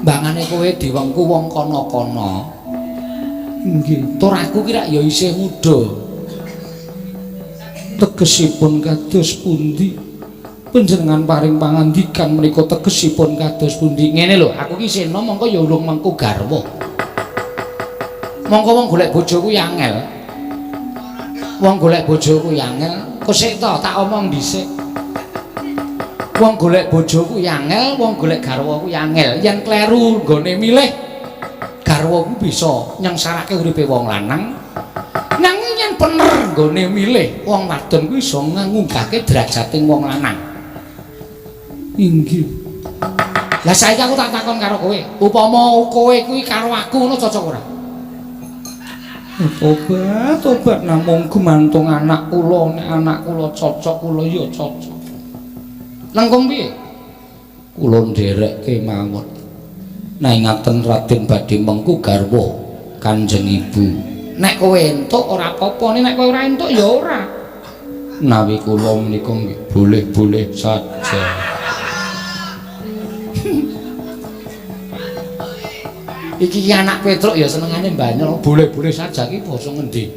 Mbangane kowe diwengku wong kono-kono. Inggih. Tur aku ki rak ya isih muda. Tegesipun kados pundi? Panjenengan paring pangandikan menika tegesipun kados pundi? Ngene lho, aku ki isih enom mongko ya urung mengku garwa. Mongko wong golek bojo kuwi angel. Wong golek bojo kuwi angel. Kok sik to tak omong dhisik. Wong golek bojo kuwi angel, wong golek garwa kuwi angel. Yen kleru nggone milih garwa kuwi bisa nyengsarake uripe wong lanang. Nanging yen bener nggone milih wong wadon kuwi iso ngunggahke derajating wong lanang. Inggih. Lah saiki aku tak takon karo kowe, upama kowe kuwi karo aku ngono cocok ora? Tobat, tobat namung gumantung anak kula, nek anak kula cocok kula ya cocok. Lengkung piye? Kula nderek kemawon. Naingaten Raden badhe mengku garwa Kanjeng Ibu. Nek kowe entuk ora apa-apa, nek kowe ora entuk ya ora. Nawi kula menika nggih boleh-boleh saja. Iki ki anak Petruk ya senengane banyol, boleh-boleh saja ki basa ngendi?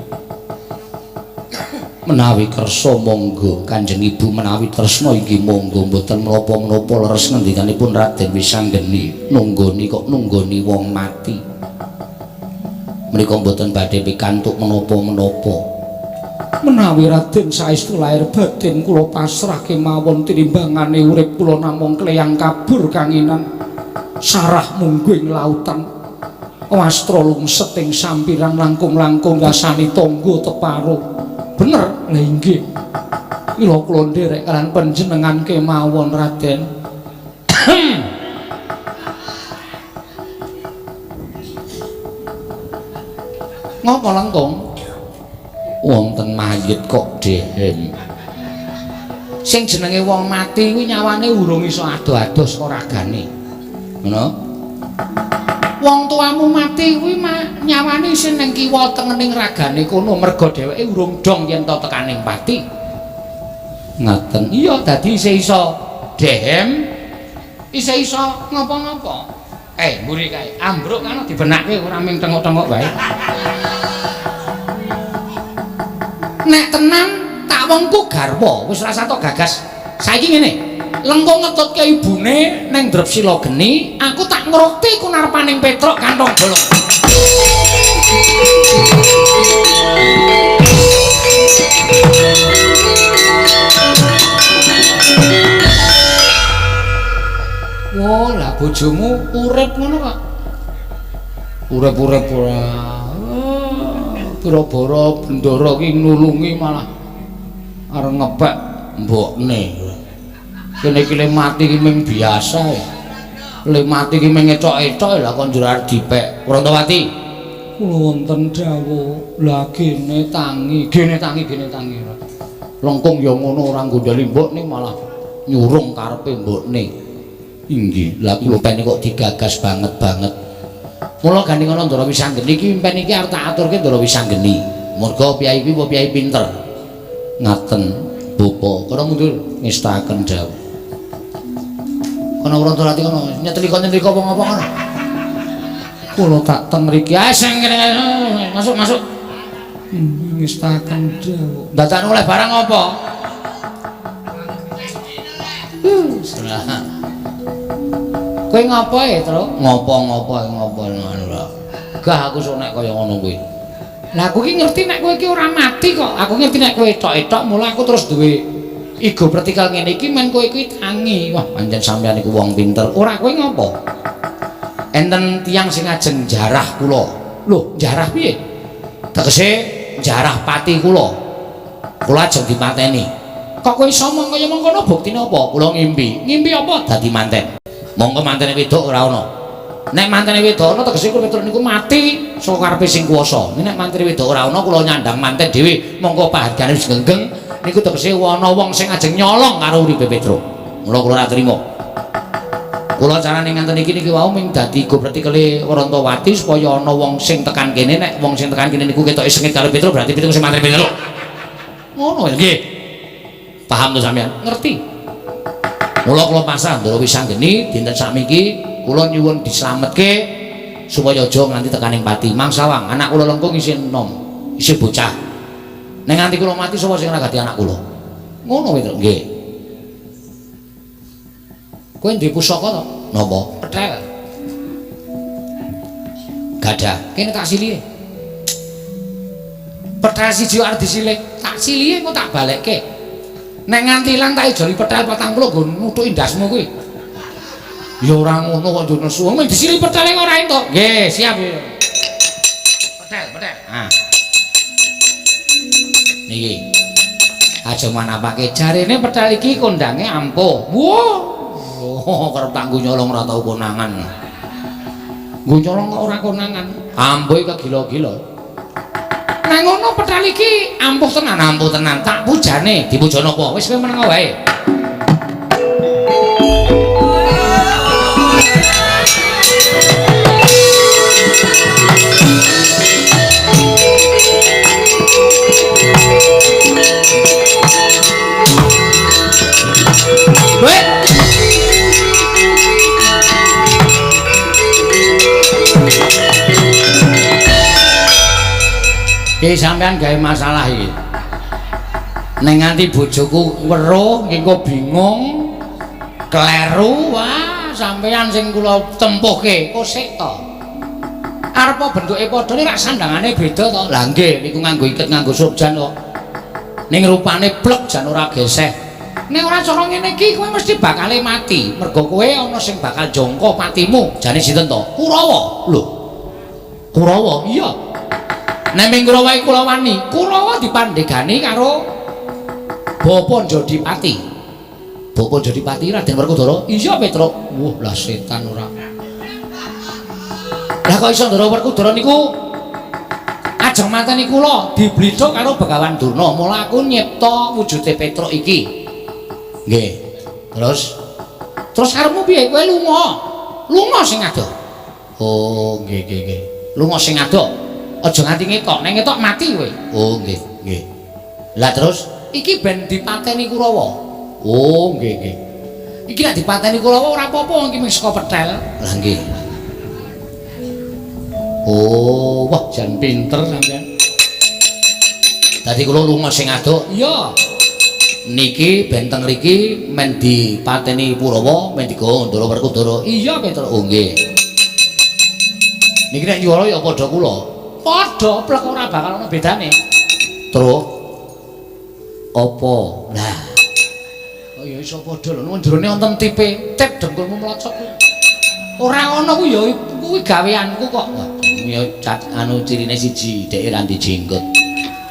Menawi kersa monggo Kanjeng Ibu, menawi tresna inggih monggo, mboten menapa-menapa leres ngendikanipun Raden Wisanggeni. Nunggoni kok nunggoni wong mati. Menika mboten badhe pikantuk menapa-menapa. Menawi Raden saestu lair batin kula pasrah kemawon tinimbangane urip kula namung kleyang kabur kanginan sarah mungguh ing lautan. Wastra lungset ing sampiran langkung-langkung rasani tangga teparo. Bener? Lah inggih. Mila kula nderek kalian panjenengan kemawon Raden. Ngopo lengkung? Wonten mayit kok dehem. Sing jenenge wong mati kuwi nyawane urung iso ado-ado saka ragane. Ngono? Wong tuamu mati kuwi nyawane isih ning kiwa tengening ragane kono merga dheweke urung dong yen to tekaning pati. Ngaten. Iya, dadi isih iso dehem, isih iso ngopo-ngopo. Mburi kae ambruk kan dibenakke ora ming tengok-tengok wae. Nek tenan tak wengku garwa, wis rasa tok gagas. Saiki ngene, lengkung ngetutke ibune ning Drepsila geni, aku tak ngrukti kunarpaning Petruk kantong bolong. Wah, lah bojomu urip ngono kok. Urip-urip ora. Pira-bara bendara ki nulungi malah arep ngepek mbokne. Kene iki le mati ki ming biasa ya. Le mati ki ming ethok-ethok lah kok njur arep dipek. Prantawati, kula wonten dawuh. Lah gene tangi, gene tangi, gene tangi. Lengkung ya ngono ora nggondheli mbokne malah nyurung karepe mbokne. Inggih, lha kula pene kok digagas banget-banget. Mula gandeng ana Ndara Wisanggeni iki impen iki arep tak aturke Ndara Wisanggeni. Merga piyai kuwi piyai pinter. Ngaten, Bapak. Kono mundur ngestaken dawuh. Kono Prantawati kono nyetlika-nyetlika wong apa kono. Kula tak teng mriki. Ah sing kene masuk-masuk. Ngestaken dawuh. Dadakno oleh barang apa? Kowe ngopo e, Truk? Ngopo-ngopo ngopo ngono. Gah aku sok nek kaya ngono kuwi. Lah aku ki ngerti nek kowe iki ora mati kok. Aku ngerti nek kowe etok-etok mula aku terus duwe igo vertikal ngene iki men kowe iki tangi. Wah, pancen sampeyan iku wong pinter. Ora kowe ngopo? Enten tiyang sing ajeng jarah kula. Lho, jarah piye? Tegese jarah pati kula. Kula ajeng dipateni. Kok kowe iso mong kaya mengkono buktine apa? Kula ngimpi. Ngimpi apa? Dadi manten. Monggo mantene wedok ora ana. Nek mantene wedok ana tegese kula Petruk niku mati saka karepe sing kuwasa. Nek mantene wedok ora ana kula nyandang manten dhewe, monggo pahargane wis genggeng. Niku tegese ana wong sing ajeng nyolong karo uripe Petruk. Mula kula ora trima. Kula carane ngaten iki niki wau ming dadi gopretikele Warantawati supaya ana wong sing tekan kene, nek wong sing tekan kene niku ketoke sengit karo Petruk berarti Petruk sing mateni Petruk. Ngono ya nggih. Paham to sampean? Ngerti. Mula kula pasrah Ndara Wisanggeni dinten sakmiki kula nyuwun dislametke supaya aja nganti tekaning pati. Mangsawang anak kula lengkung isih enom, isih bocah. Nek nganti kula mati sapa sing ngragati anak kula? Ngono Petruk. Nggih. Kowe duwe pusaka to? Napa? Petel. Gadah. Kene tak silihe. Petel siji arep disilih, tak silihe engko tak balekke. Nek nganti ilang tak ijoli petel 40 nggo nuthuki ndasmu kuwi. Ya ora ngono kok njo nesu. Mung disilihi petele ora entuk. Nggih, siap. Petel, petel. Ah. Niki. Aja manapake jarene petel iki kondange ampuh. Wah. Oh, kerep tak nggo nyolong ora tau konangan. Nggo nyolong kok ora konangan. Ampuh kegila-gila. Nek ngono petel iki ampuh tenan, ampuh tenan. Tak pujane, dipuja napa? Wis kowe meneng wae. Weh. Iki sampean gawe masalah iki. Nek nganti bojoku weruh engko bingung, kleru, wah sampean sing kula tempuhke kok sik to. Arep bentuke padha nek sandangane beda to. Lah nggih niku nganggo iket nganggo surjan kok. Ning rupane plek jan ora geseh. Nek ora cara ngene iki kowe mesti bakale mati. Mergo kowe ana sing bakal jangka patimu. Jane sinten to? Kurawa. Lho. Kurawa? Iya. Nek ming Kurawa iku kula wani. Kurawa dipandhegani karo Bapa Jodipati. Bapa Jodipati Raden Werkudara. Iya Petruk. Wah, lah setan ora. Lah kok iso Ndara Werkudara niku ajeng mateni kula diblithuk karo Begawan Durna. Mula aku nyipta wujude Petruk iki. Nggih. Terus terus karepmu piye? Kowe lunga. Lunga sing adoh. Oh, nggih nggih nggih. Lunga sing adoh. Aja nganti ngetok, nek ngetok mati kowe. Oh, nggih, nggih. Lah terus iki ben dipateni Kurawa. Oh, nggih nggih. Iki nek dipateni Kurawa ora apa-apa, iki mung saka petel. Lah nggih. Oh, wah jan pinter sampean. Dadi kula lunga sing adoh. Iya. Niki ben teng mriki men dipateni Kurawa, men digawa Ndara Werkudara. Iya, Petruk. Oh, nggih. Niki nek nyuwara ya padha kula. Padha plek ora bakal ana bedane. Truk apa? Lah. Oh ya iso padha lho, jerone wonten tipe, tip dengkulmu mlocot kuwi. Ora ana kuwi ya kuwi gaweanku kok. Wah, ya cat anu cirine siji, dheke ra dijenggot.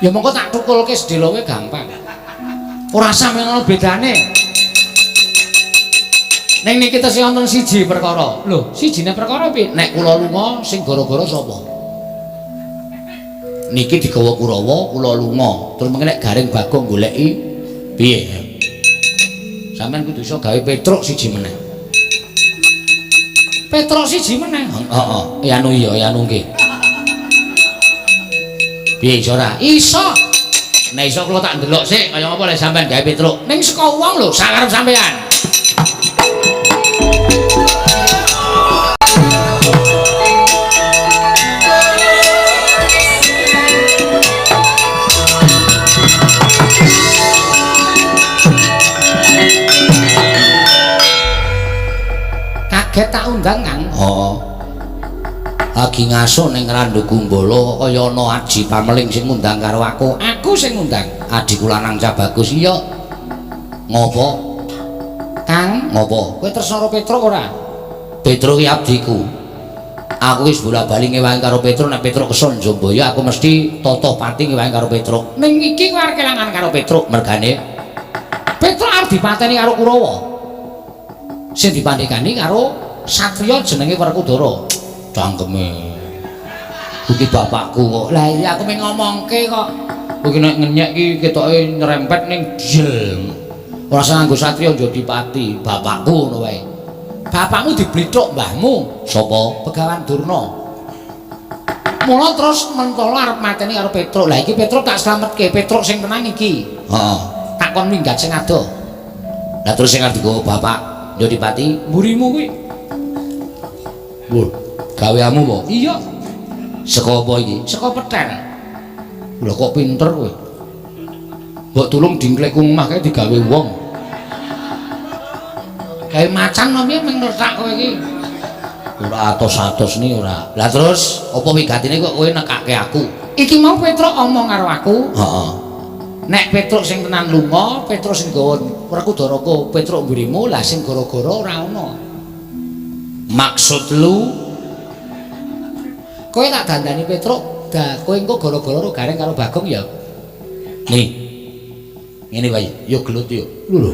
Ya mongko tak tukulke sedhela kowe gampang. Ora sampe ana bedane. Ning niki tesih wonten siji perkara. Lho, sijine perkara piye? Nek kula lunga sing gara-gara sapa? Niki digawa Kurawa, kula lunga. Terus mengke nek Gareng Bagong goleki piye? Sampeyan kudu iso gawe Petruk siji meneh. Petruk siji meneh? Heeh. Ya anu iya, ya anu nggih. Piye iso ora? Iso. Nek iso kula tak ndelok sik kaya ngapa lek sampeyan gawe Petruk. Ning saka wong lho, sakarep sampeyan. Kaget tak undang, Kang. Heeh. Lagi ngaso ning Randu Gumbala kaya ana aji pameling sing ngundang karo aku. Aku sing ngundang. Adhiku lanang cah bagus. Iya. Ngopo? Kang, ngopo? Kowe tresna karo Petruk ora? Petruk ki abdiku. Aku wis bola-bali ngewangi karo Petruk, nek Petruk kesun Jambaya aku mesti tata pati ngewangi karo Petruk. Ning iki kowe arep kelangan karo Petruk mergane Petruk arep dipateni karo Kurawa. Sing dipandhegani karo satriya jenenge Werkudara. Cangkeme. Iki bapakku kok. Lah iya aku mung ngomongke kok. Kowe iki nek ngenyek iki ketoke nyerempet ning jel. Ora usah nganggo satriya Jodipati, bapakku ngono wae. Bapakmu diblithuk mbahmu. Sapa? Begawan Durna. Mula terus mentolo arep mateni karo Petruk. Lah iki Petruk tak slametke, Petruk sing tenang iki. Heeh. Tak kon minggat sing adoh. Lah terus sing arep digawa bapak Jodipati mburimu kuwi. Lho, gaweamu apa? Iya. Saka apa iki? Saka petel. Lho kok pinter kowe. Mbok tulung dingklekku omah kae digawe wong. Gawe macan no piye mung ngretak kowe iki. Ora atos-atos ni ora. Lah terus apa wigatine kok kowe nekake aku? Iki mau Petruk omong karo aku. Heeh. Nek Petruk sing tenan lunga, Petruk sing gawa Werkudara Petruk mburimu, lah sing gara-gara ora ana. Maksud lu kowe tak dandani Petruk, dah kowe engko gara-gara ro Gareng karo Bagong ya. Nih. Ngene wae, yo gelut yo. Lho lho.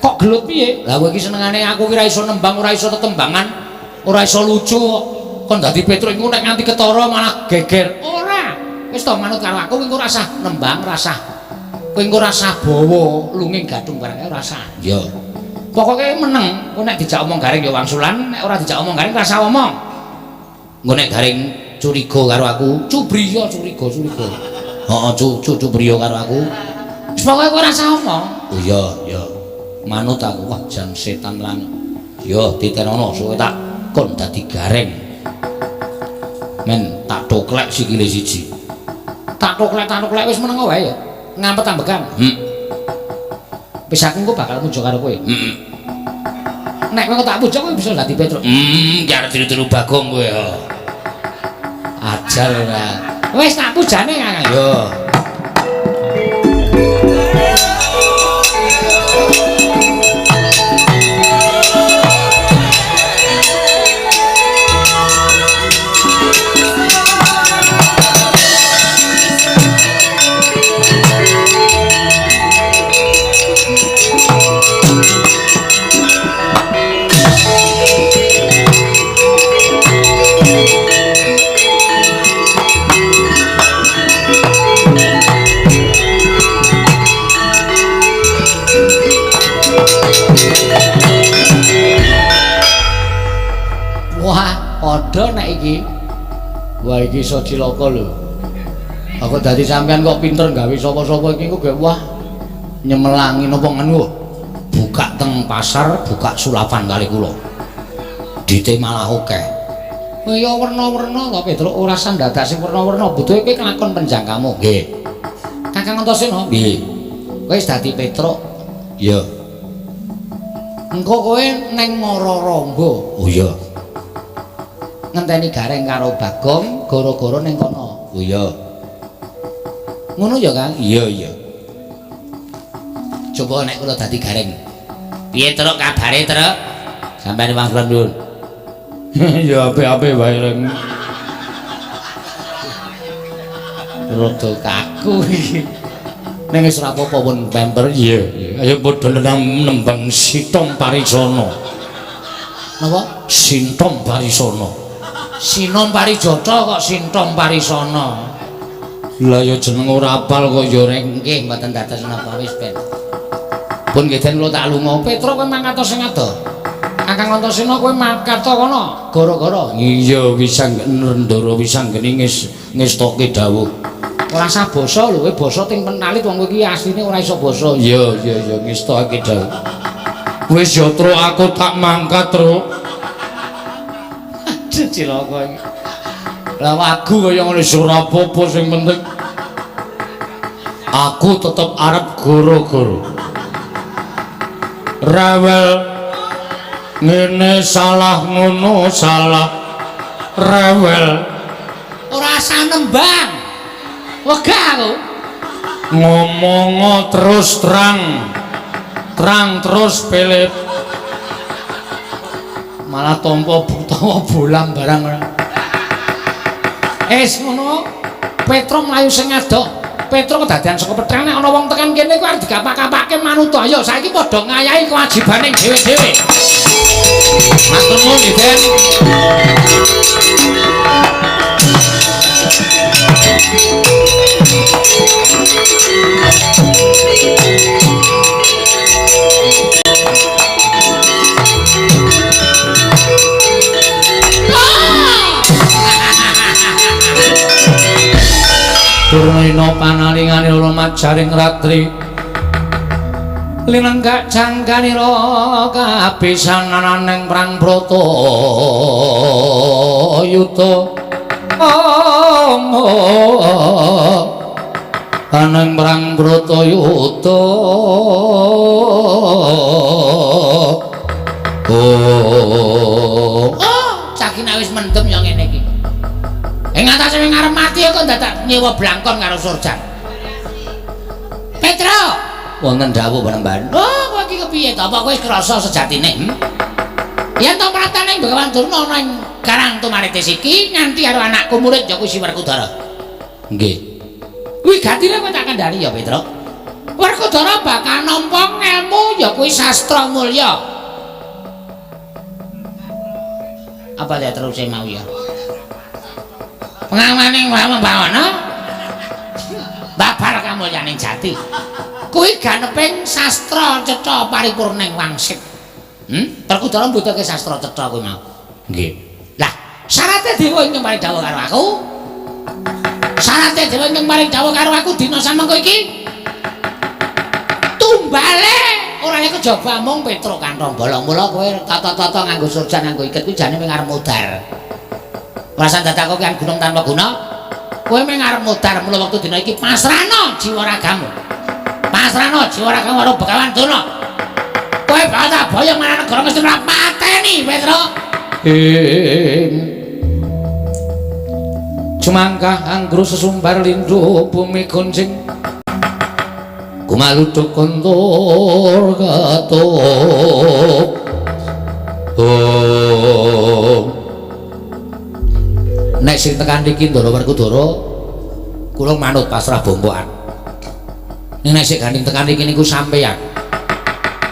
Kok gelut piye? Lah kowe iki senengane aku ki ora iso nembang, ora iso tetembangan, ora iso lucu kok. Kon dadi Petruk iku nek nganti ketara malah geger. Ora. Wis to manut karo aku kowe engko ora usah nembang, ora usah. Kowe engko ora usah bawa lunging gadung barang ora usah. Iya. Pokoke meneng, kowe nek dijak omong Gareng ya wangsulan, nek ora dijak omong Gareng ora usah omong. Engko nek Gareng curiga karo aku, cubriya curiga curiga. Heeh, cubriya karo aku. Wis pokoke kowe ora usah omong. Oh iya, iya. Manut aku, wah jan setan lan. Yo titenono suwe tak kon dadi Gareng. Men tak toklek sikile siji. Tak toklek wis meneng wae ya. Ngampet ambekan. Wis aku engko bakal muja karo kowe. Heeh. Nek kowe tak puja kowe bisa dadi Petruk. Ki arep tiru-tiru Bagong kowe ya. Ajar ora. Wis tak pujane Kakang. Yo. Wah, padha nek iki. Wah, iki iso cilaka lho. Aku dadi sampean kok pinter gawe sapa-sapa iki kok wah nyemelangi napa ngene. Buka teng pasar, buka sulapan kali kula. Dite malah akeh. Kowe ya werna-werna to Petruk, ora usah ndadak sing werna-werna, butuhe kowe kelakon penjangkamu. Nggih. Kakang Antasena, nggih. Kowe wis dadi Petruk. Iya. Engko kowe neng Mararangga. Oh iya. Ngenteni Gareng karo Bagong gara-gara ning kono. Oh iya. Ngono ya, Kang? Iya, iya. Coba nek kula dadi Gareng. Piye Truk kabare, Truk? Sampeyan wangsulan nuwun. Ya apik-apik wae reng. Rada kaku iki. Ning wis ora apa-apa pun pemper. Iya, iya. Ayo padha nembang Sitom Parisana. Napa? Sintom Parisana. Sinom Parijata kok Sintom Parisana. Lah ya jeneng ora apal kok ya reng. Nggih mboten dados napa wis ben. Pun nggih den kula tak lunga. Petruk kowe mangkat sing adoh. Kakang Antasena kowe mangkat kono gara-gara. Iya Wisanggeni Wisanggeni ngestoke dawuh. Ora usah basa lho, kowe basa ting pentalit wong kowe iki asline ora iso basa. Iya iya iya ngestokake dawuh. Wis ya Truk aku tak mangkat, Truk. Cilaka iki. Lah wagu kaya ngene ora apa-apa sing penting aku tetep arep gara-gara. Rewel ngene salah ngono salah. Rewel ora usah nembang. Wegah aku. Ngomongo terus terang. Terang terus pelit. Malah tompo utawa bolang barang ora. Es ngono. Petruk mlayu sing adoh. Petruk kedadean saka petrane ana wong tekan kene kuwi arep dikapak-kapake manut. Ayo saiki padha ngayahi kewajibane dhewe-dhewe. Matur nuwun nggih, Den. Durna panalingane majaring ratri linenggak jangkanira kabisananing perang Bratayuda aneng perang Bratayuda. Oh, cah ki wis mendem ya ngene iki. Ing atase wing arep mati kok dadak nyewa blangkon karo Surjan. Petro, wonten dawuh Panembahan. Oh, kowe iki kepiye to? Apa kowe krasa sejatine? Yen to pratane Begawan Durna ana ing Karang Tumaritis iki nganti karo anakku murid ya kuwi si Werkudara. Nggih. Kuwi gatine kowe tak kandhani ya, Petro. Werkudara bakal nampa ngelmu ya kuwi sastra mulya. Apa ya teruse mau ya? Pengamaning Bawana babar kamulyaning jati. Kuwi ganeping sastra cetha paripurning wangsit. Werkudara mbutuhke sastra cetha kuwi mau. Nggih. Lah, syarate dewa ingkang paring dawuh karo aku. Syarate dewa ingkang paring dawuh karo aku dina samengko iki tumbale ora nek kejaba mung Petruk kantong bolong. Mula kowe tata-tata nganggo surjan nganggo iket kuwi jane mung arep modar. Ora dadak kok kan gunung tanpa guna. Kowe mung arep modar mula wektu dina iki pasrahno jiwa ragamu. Pasrahno jiwa ragamu karo Begawan Durna. Kowe bakal tak boyong marang negara mesti mateni Petruk. Cumangkah anggru sesumbar lindu bumi goncing kumaluduk kontur ketuk. Oh. Nek sing tekan iki Ndara Werkudara kula manut pasrah bongkokan. Nek sing gandeng tekan iki niku sampeyan.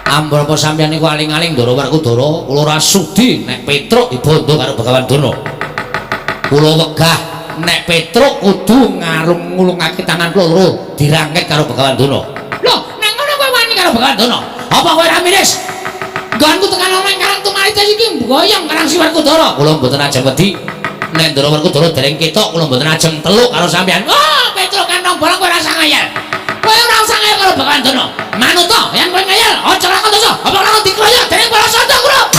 Ambrapa sampeyan niku aling-aling Ndara Werkudara kula ora sudi nek Petruk dibondo karo Begawan Durna. Kula wegah nek Petruk kudu ngarung ngulungake tangan kula loro dirangket karo Begawan Durna. Lho, nek ngono kowe wani karo Begawan Durna? Apa kowe ora miris? Nggonku tekan ana ing Karang Tumaritis iki mboyong karang si Werkudara. Kula mboten ajeng wedi. Nek Ndara Werkudara dereng ketok kula mboten ajeng teluk karo sampeyan. Oh, Petruk kantong bolong kowe ora usah ngayal. Kowe ora usah ngayal karo Begawan Durna. Manut to, yen kowe ngayal aja lakon dosa. Apa lakon dikroyok dening para santa kula.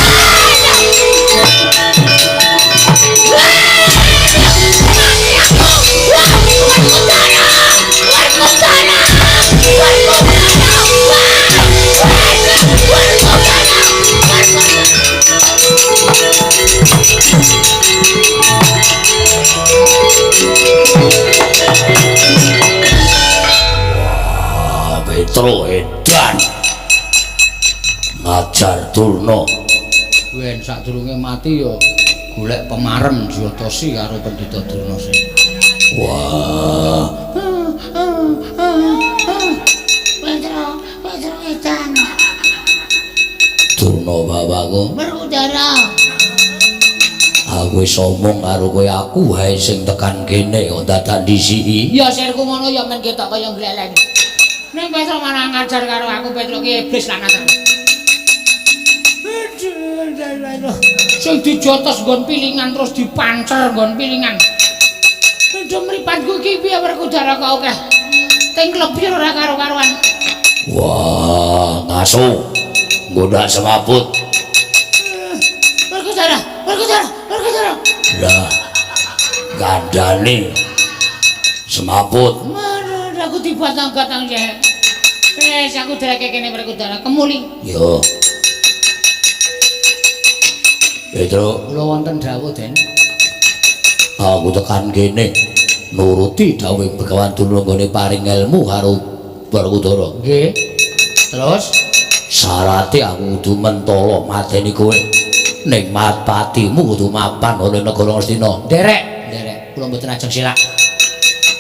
Wah, Petro edan ngajar Durna. Wen sadurunge mati ya golek pemarem Jyotasi karo Pendhita Durna sing. Wah, Petro, Petro edan. Durna bapakku, Werkudara. Aku wis omong karo kowe, aku wae sing tekan kene kok dadak ndisiki. Ya sirku ngono ya men ketok kaya gleleng. Ning Petro malah ngajar karo aku, Petro ki iblis lanang. Sing dijotos nggon pilingan terus dipancer nggon pilingan. Aduh mripatku iki piye Werkudara kok akeh. Ting klebir ora karo-karuan. Wah, ngaso. Nggodak semaput. Werkudara, Werkudara, Werkudara. Lah, gandane semaput. Aduh, aku dibatang-batang ya. Wis aku dereke kene Werkudara kemuli. Yo. Petro, Kula wonten dawuh, Den. Aku tekan kene nuruti dawuh Begawan Durna nggone paring ilmu karo Werkudara. Nggih. Terus syarate aku kudu mentala mateni kowe. Ning patimu kudu mapan ana negara Ngastina. Nderek, nderek. Kula mboten ajeng silak.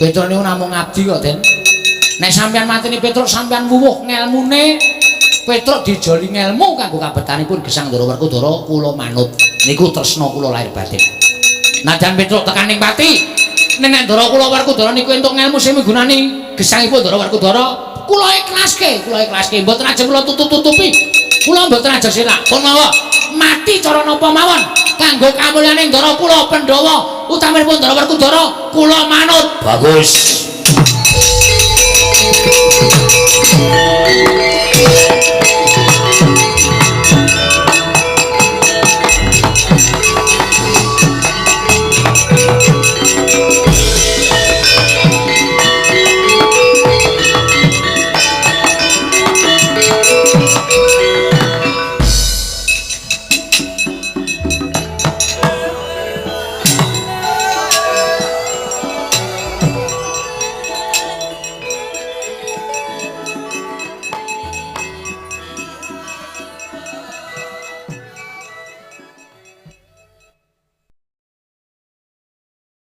Petruk niku namung ngabdi kok, Den. Nek sampeyan mateni Petruk sampeyan wuwuh ngelmune. Petruk dijoli ngelmu kanggo kabetanipun gesang Ndara Werkudara kula manut. Niku tresna kula lahir batin. Najan Petruk tekan ning pati, nek Ndara kula Werkudara niku entuk ngelmu sing migunani gesangipun Ndara Werkudara, kula ikhlaske, kula ikhlaske. Mboten ajeng kula tutup-tutupi. Kula mboten ajeng silak. Pun mawon mati cara napa mawon kanggo kamulyane Ndara kula Pandhawa utamanipun Ndara Werkudara kula manut. Bagus.